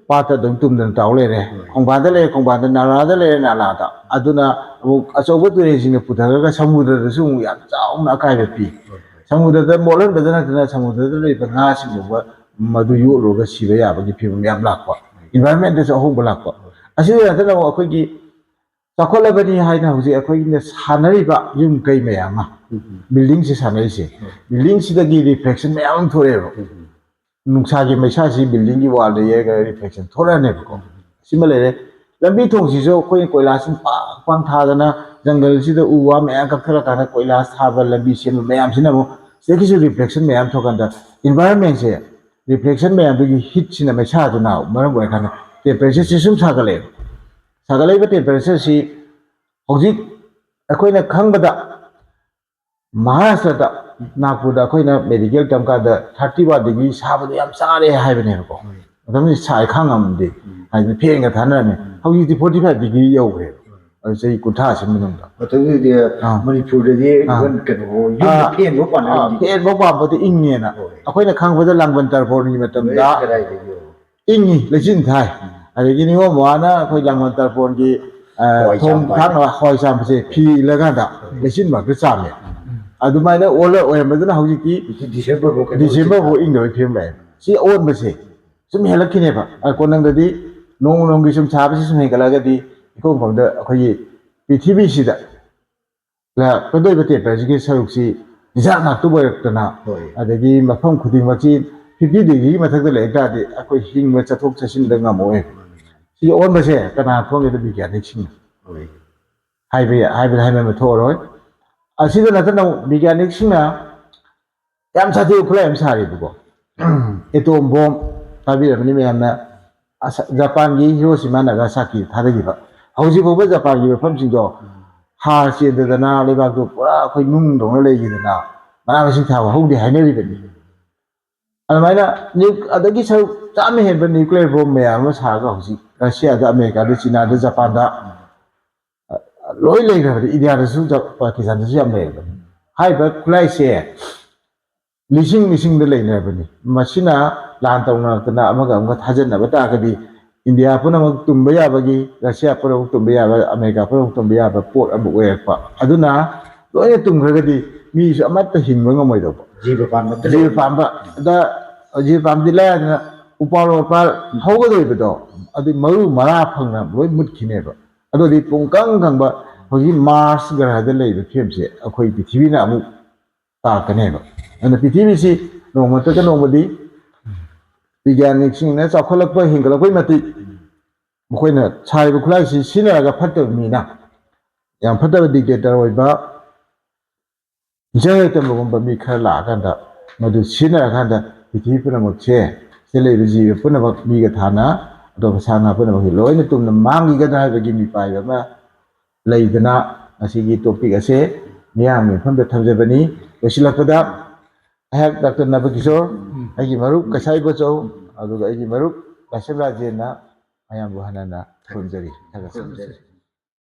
ꯄꯥꯠꯇ ꯑꯗꯨꯝ ꯇꯨꯝꯗꯅ ꯇꯥꯎ ꯂꯩꯔꯦ꯫ ꯈꯣꯡꯕꯥꯟꯗ ꯂꯩꯔꯦ, ꯈꯣꯡꯕꯥꯟꯗ ꯅꯥꯂꯥꯗ ꯂꯩꯔꯦ, ꯅꯥꯂꯥꯗ꯫ ꯑꯗꯨꯅ ꯑꯃꯨꯛ ꯑꯆꯧꯕ ꯇꯨꯔꯦꯜꯁꯤꯡꯅ ꯄꯨꯊꯔꯒ ꯁꯃꯨꯗ꯭ꯔꯗꯁꯨ ꯑꯃꯨꯛ ꯌꯥꯝ ꯆꯥꯎꯅ ꯑꯀꯥꯏꯕ ꯄꯤ꯫ ꯁꯃꯨꯗ꯭ꯔꯗ ꯃꯣꯠꯍꯟꯕꯗ ꯅꯠꯇꯅ ꯁꯃꯨꯗ꯭ꯔꯗ ꯂꯩꯕ ꯉꯥꯁꯤꯡ ꯐꯥꯎꯕ ꯃꯗꯨ ꯌꯣꯠꯂꯨꯔꯒ ꯁꯤꯕ ꯌꯥꯕꯒꯤ ꯐꯤꯕꯝ ꯌꯥꯝ ꯂꯥꯛꯄ, environment ꯇꯁꯨ ꯑꯍꯣꯡꯕ ꯂꯥꯛꯄ꯫ ꯑꯁꯤꯗ ꯅꯠꯇꯅ ꯑꯩꯈꯣꯏꯒꯤ ꯆꯥꯎꯈꯠꯂꯕꯅꯤ ꯍꯥꯏꯅ ꯍꯧꯖꯤꯛ ꯑꯩꯈꯣꯏꯅ ꯁꯥꯟꯅꯔꯤꯕ ꯌꯨꯝ ꯀꯩ ꯃꯌꯥꯝ ꯑꯃ, building ꯁꯦ ꯁꯥꯟꯅꯔꯤꯁꯦ, building ꯁꯤꯗꯒꯤ reflection ꯃꯌꯥꯝ ꯑꯃ ꯊꯣꯛꯑꯦꯕ꯫ ꯅꯨꯡꯁꯥꯒꯤ ꯃꯩꯁꯥꯁꯤ building ꯒꯤ wall ꯗ ꯌꯩꯔꯒ reflection ꯊꯣꯛꯂꯛꯑꯅꯦꯕꯀꯣ꯫ ꯁꯤꯃ ꯂꯩꯔꯦ꯫ ꯂꯝꯕꯤ ꯊꯣꯡꯁꯤꯁꯨ ꯑꯩꯈꯣꯏꯅ ꯀꯣꯏꯂꯥꯁꯁꯤ ꯄꯥꯛ ꯄꯥꯛ ꯊꯥꯗꯅ, ꯖꯪꯒꯜꯁꯤꯗ ꯎ ꯋꯥ ꯃꯌꯥꯝ ꯀꯛꯊꯠꯂꯀꯥꯟꯗ ꯀꯣꯏꯂꯥꯁ ꯊꯥꯕ, ꯂꯝꯕꯤ ꯁꯦꯝꯕ ꯃꯌꯥꯝꯁꯤꯅ ꯑꯃꯨꯛ ꯁꯤꯗꯒꯤꯁꯨ reflection ꯃꯌꯥꯝ ꯊꯣꯛꯀꯥꯟꯗ environment ꯁꯦ, reflection ꯃꯌꯥꯝꯗꯨꯒꯤ heat ꯁꯤꯅ, ꯃꯩꯁꯥꯗꯨꯅ ꯃꯔꯝ ꯑꯣꯏꯔꯀꯥꯟꯗ temperature ꯁꯤ ꯁꯨꯝ ꯁꯥꯒꯠꯂꯛꯑꯦꯕ꯫ ꯁꯥꯒꯠꯂꯛꯏꯕ temperature ꯁꯤ ꯍꯧꯖꯤꯛ ꯑꯩꯈꯣꯏꯅ ꯈꯪꯕꯗ ꯃꯍꯥꯔꯥꯁꯇ꯭ꯔꯗ, ꯅꯥꯒꯄꯨꯔꯗ ꯑꯩꯈꯣꯏꯅ medical ꯇꯝꯀꯥꯟꯗ thirty one degree ꯁꯥꯕꯗꯣ ꯌꯥꯝ ꯆꯥꯔꯦ ꯍꯥꯏꯕꯅꯦꯕꯀꯣ꯫ ꯃꯇꯝꯗꯨꯗꯤ ꯁꯥꯏ, ꯈꯥꯡ ꯉꯝꯗꯦ ꯍꯥꯏꯗꯅ fan ꯒ ꯊꯥꯅꯔꯝꯃꯤ꯫ ꯍꯧꯖꯤꯛꯇꯤ forty five degree ꯌꯧꯈ꯭ꯔꯦꯕ꯫ ꯑꯗꯨ ꯆꯍꯤ ꯀꯨꯟꯊ꯭ꯔꯥ ꯁꯤ ꯃꯅꯨꯡꯗ꯫ ꯃꯇꯝꯗꯨꯗꯤ ꯑꯥ꯫ ꯃꯅꯤꯄꯨꯔꯗꯗꯤ ꯑꯥ꯫ Even ꯀꯩꯅꯣ, ꯌꯨꯝꯗ ꯑꯥ꯫ Fan ꯐꯥꯎ ꯑꯥ, ꯄꯥꯟꯅꯔꯝꯗꯦ꯫ Fan ꯐꯥꯎ ꯄꯥꯟꯕꯗꯤ ꯏꯪꯉꯦꯅ꯫ ꯍꯣꯏ꯫ ꯑꯩꯈꯣꯏꯅ ꯈꯪꯕꯗ ꯂꯥꯡꯕꯟ ꯇꯔꯄꯣꯟꯒꯤ ꯃꯇꯝꯗ ꯀꯗꯥꯏꯗꯒꯤ? ꯏꯪꯉꯤ, ꯂꯩꯆꯤꯟ ꯊꯥꯏ꯫ ꯑꯗꯒꯤ ꯅꯤꯉꯣꯜ ꯃꯃꯥꯅ ꯑꯩꯈꯣꯏ ꯂꯥꯡꯕꯟ ꯇꯔꯄꯣꯟꯒꯤ, ꯑ, ꯍꯋꯥꯏ ꯊꯣꯡ ꯆꯥꯝꯕ ꯊꯥꯛꯅꯕ ꯍꯋꯥꯏ ꯆꯥꯝꯕꯁꯦ ꯐꯤ ꯏꯜꯂꯀꯥꯟꯗ ꯂꯩꯆꯤꯟ ꯃꯔꯛꯇ ꯆꯥꯝꯃꯦ꯫ ꯑꯗꯨꯃꯥꯏꯅ ꯑꯣꯜꯂ ꯑꯣꯏꯔꯝꯕꯗꯨꯅ ꯍꯧꯖꯤꯛꯇꯤ ꯍꯧꯖꯤꯛꯇꯤ December ꯐꯥꯎ ꯀꯩꯅꯣ December ꯐꯥꯎ ꯏꯪꯗꯕꯒꯤ ꯐꯤꯕꯝ ꯂꯥꯛꯑꯦ꯫ ꯁꯤ ꯑꯑꯣꯟꯕꯁꯦ ꯁꯨꯝ ꯍꯦꯜꯂꯛꯈꯤꯅꯦꯕ꯫ ꯑ, ꯀꯣꯟꯅꯪꯗꯗꯤ ꯅꯣꯡꯃ ꯅꯣꯡꯃꯒꯤ ꯁꯨꯝ ꯁꯥꯕꯁꯤ ꯁꯨꯝ ꯍꯦꯟꯒꯠꯂꯒꯗꯤ ꯏꯀꯣꯟ ꯀꯣꯟꯗ ꯑꯩꯈꯣꯏꯒꯤ ꯄ꯭ꯔꯤꯊꯤꯕꯤꯁꯤꯗ ꯂꯥꯛꯀꯗꯧꯔꯤꯕ temperature ꯁꯤꯒꯤ ꯁꯔꯨꯛꯁꯤ ꯅꯤꯖꯥꯛ ꯉꯥꯛꯇ ꯑꯣꯏꯔꯛꯇꯅ, ꯍꯣꯏ꯫ ꯑꯗꯒꯤ ꯃꯐꯝ ꯈꯨꯗꯤꯡꯃꯛꯁꯤ fifty degree ꯃꯊꯛꯇ ꯂꯩ ꯇꯥꯔꯗꯤ ꯑꯩꯈꯣꯏ ꯍꯤꯡꯕ, ꯆꯠꯊꯣꯛ ꯆꯠꯁꯤꯟꯗ ꯉꯝꯃꯣꯏ꯫ ꯁꯤ ꯑꯑꯣꯟꯕꯁꯦ ꯀꯅꯥ ꯊꯣꯛꯍꯟꯒꯦꯗ? ꯕꯤꯒ꯭ꯌꯥꯅꯤꯛꯁꯤꯡꯅ ꯍꯣꯏ꯫ ꯍꯥꯏꯕ ꯌꯥ-, ꯍꯥꯏꯕꯗ ꯍꯥꯏꯃꯟꯕ ꯊꯣꯛꯑꯔꯣꯏ꯫ ꯑꯁꯤꯗ ꯅꯠꯇꯅ ꯑꯃꯨꯛ ꯕꯤꯒ꯭ꯌꯥꯅꯤꯛꯁꯤꯡꯅ ꯌꯥꯝ ꯁꯥꯊꯤꯕ ꯈꯨꯠꯂꯥꯏ ꯑꯃ ꯁꯥꯔꯤꯕꯀꯣ꯫ Atom bomb ꯇꯥꯕꯤꯔꯝꯃꯅꯤ ꯃꯌꯥꯝꯅ꯫ ꯑꯁ, ꯖꯄꯥꯟꯒꯤ ꯍꯤꯔꯣꯁꯤꯃꯥ ꯅꯥꯒꯥꯁꯥꯀꯤꯗ ꯊꯥꯗꯈꯤꯕ꯫ ꯍꯧꯖꯤꯛ ꯐꯥꯎꯕ ꯖꯄꯥꯟꯒꯤ ꯃꯐꯝꯁꯤꯡꯗꯣ ꯍꯥꯔ ꯆꯦꯟꯗꯗꯅ, ꯂꯩꯕꯥꯛꯇꯣ ꯄꯨꯔꯥ ꯑꯩꯈꯣꯏ ꯅꯨꯡꯗꯧꯅ ꯂꯩꯈꯤꯗꯅ, ꯃꯅꯥ ꯃꯁꯤꯡ ꯊꯥꯕ ꯍꯧꯗꯦ ꯍꯥꯏꯅꯔꯤꯕꯅꯤ꯫ ꯑꯗꯨꯃꯥꯏꯅ ꯅ꯭ꯌꯨ-, ꯑꯗꯒꯤ ꯁꯔꯨꯛ ꯆꯥꯝꯃ ꯍꯦꯟꯕ nuclear bomb ꯃꯌꯥꯝ ꯑꯃ ꯁꯥꯔꯒ ꯍꯧꯖꯤꯛ ꯔꯁꯤꯌꯥꯗ, ꯑꯃꯦꯔꯤꯀꯥꯗ, ꯆꯤꯅꯥꯗ, ꯖꯄꯥꯟꯗ, ꯑ, ꯂꯣꯏ ꯂꯩꯈ꯭ꯔꯕꯅꯤ꯫ ꯏꯟꯗꯤꯌꯥꯗꯁꯨ, ꯖ-, ꯄꯥꯀꯤꯁꯇꯥꯟꯗꯁꯨ ꯌꯥꯝ ꯂꯩꯔꯕꯅꯤ꯫ ꯍꯥꯏꯔꯤꯕ ꯈꯨꯠꯂꯥꯏꯁꯦ ꯂꯤꯁꯤꯡ ꯂꯤꯁꯤꯡꯗ ꯂꯩꯅꯔꯕꯅꯤ꯫ ꯃꯁꯤꯅ ꯂꯥꯟ ꯇꯧꯅꯔꯛꯇꯅ ꯑꯃꯒ ꯑꯃꯒ ꯊꯥꯖꯅꯕ ꯇꯥꯔꯒꯗꯤ ꯏꯟꯗꯤꯌꯥ ꯄꯨꯝꯅꯃꯛ ꯇꯨꯝꯕ ꯌꯥꯕꯒꯤ, ꯔꯁꯤꯌꯥ ꯄꯨꯝꯅꯃꯛ ꯇꯨꯝꯕ ꯌꯥꯕ, ꯑꯃꯦꯔꯤꯀꯥ ꯄꯨꯝꯅꯃꯛ ꯇꯨꯝꯕ ꯌꯥꯕ ꯄꯣꯠ ꯑꯃ ꯑꯣꯏꯔꯛꯄ꯫ ꯑꯗꯨꯅ ꯂꯣꯏꯅ ꯇꯨꯝꯈ꯭ꯔꯒꯗꯤ ꯃꯤꯁꯨ ꯑꯃꯠꯇ ꯍꯤꯡꯕ ꯉꯝꯃꯣꯏꯗꯧꯕ꯫ ꯖꯤꯕ ꯄꯥꯟꯕ ꯑꯝꯇ ꯖꯤꯕ ꯂꯩꯔꯣꯏ꯫ ꯄꯥꯟꯕ ꯗ ꯖꯤꯕ ꯄꯥꯟꯕꯗꯤ ꯂꯥꯏꯔꯗꯅ ꯎꯄꯥꯜ ꯋꯥꯄꯥꯜ ꯍꯧꯒꯗꯧꯔꯤꯕꯗꯣ ꯑꯗꯨ ꯃꯔꯨ ꯃꯔꯥ ꯐꯪꯅ ꯂꯣꯏ ꯃꯨꯠꯈꯤꯅꯦꯕ꯫ ꯑꯗꯨꯗꯤ ꯄꯨꯡꯀꯪ ꯀꯪꯕ ꯍꯧꯖꯤꯛ ꯃꯥꯔꯁ ꯒ꯭ꯔꯍꯗ ꯂꯩꯕ ꯐꯤꯕꯝꯁꯦ ꯑꯩꯈꯣꯏ ꯄ꯭ꯔꯤꯊꯤꯕꯤꯅ ꯑꯃꯨꯛ ꯇꯥꯛꯀꯅꯦꯕ꯫ ꯑꯗꯨꯅ ꯄ꯭ꯔꯤꯊꯤꯕꯤꯁꯤ ꯅꯣꯡꯃꯇꯒ ꯅꯣꯡꯃꯗꯤ ꯕꯤꯒ꯭ꯌꯥꯅꯤꯛꯁꯤꯡꯅ ꯆꯥꯎꯈꯠꯂꯛꯄ ꯍꯦꯟꯒꯠꯂꯛꯄꯩ ꯃꯇꯤꯛ ꯃꯈꯣꯏꯅ ꯁꯥꯔꯤꯕ ꯈꯨꯠꯂꯥꯏꯁꯤ ꯁꯤꯖꯤꯟꯅꯔꯒ ꯐꯠꯇꯕ ꯃꯤꯅ, ꯌꯥꯝ ꯐꯠꯇꯕ ꯗꯤꯛꯇꯦꯇꯔ ꯑꯣꯏꯕ, ꯍꯤꯡꯁꯥ ꯂꯩꯇꯝꯕꯒꯨꯝꯕ ꯃꯤ ꯈꯔ ꯂꯥꯛꯑꯀꯥꯟꯗ ꯃꯗꯨ ꯁꯤꯖꯤꯟꯅꯔꯀꯥꯟꯗ ꯄ꯭ꯔꯤꯊꯤꯕꯤ ꯄꯨꯝꯅꯃꯛꯁꯦ, ꯁꯤꯗ ꯂꯩꯔꯤꯕ ꯖꯤꯕ ꯄꯨꯝꯅꯃꯛ ꯃꯤꯒ ꯊꯥꯅ ꯑꯇꯣꯞꯄ ꯁꯥ ꯉꯥ ꯄꯨꯝꯅꯃꯛꯁꯦ ꯂꯣꯏꯅ ꯇꯨꯝꯅ ꯃꯥꯡꯈꯤꯒꯗ꯭ꯔꯥ ꯍꯥꯏꯕꯒꯤ ꯃꯤꯄꯥꯏꯕ ꯑꯃ ꯂꯩꯗꯅ ꯉꯁꯤꯒꯤ ꯇꯣꯄꯤꯛ ꯑꯁꯦ ꯃꯤꯌꯥꯝꯒꯤ ꯃꯐꯝꯗ ꯊꯝꯖꯕꯅꯤ꯫ ꯂꯣꯏꯁꯤꯜꯂꯛꯄꯗ ꯑꯩꯍꯥꯛ ꯗꯥꯛꯇꯔ ꯅꯕꯀꯤꯁꯣꯔ, ꯑꯩꯒꯤ ꯃꯔꯨꯞ ꯀꯁꯥꯏ ꯕꯣꯆꯧ, ꯑꯗꯨꯒ ꯑꯩꯒꯤ ꯃꯔꯨꯞ ꯂꯥꯏꯁ꯭ꯔꯝ ꯔꯥꯖꯦꯟꯅ ꯃꯌꯥꯝꯕꯨ ꯍꯟꯅ ꯍꯟꯅ ꯈꯨꯔꯨꯝꯖꯔꯤ, ꯊꯥꯒꯠꯆꯔꯤ꯫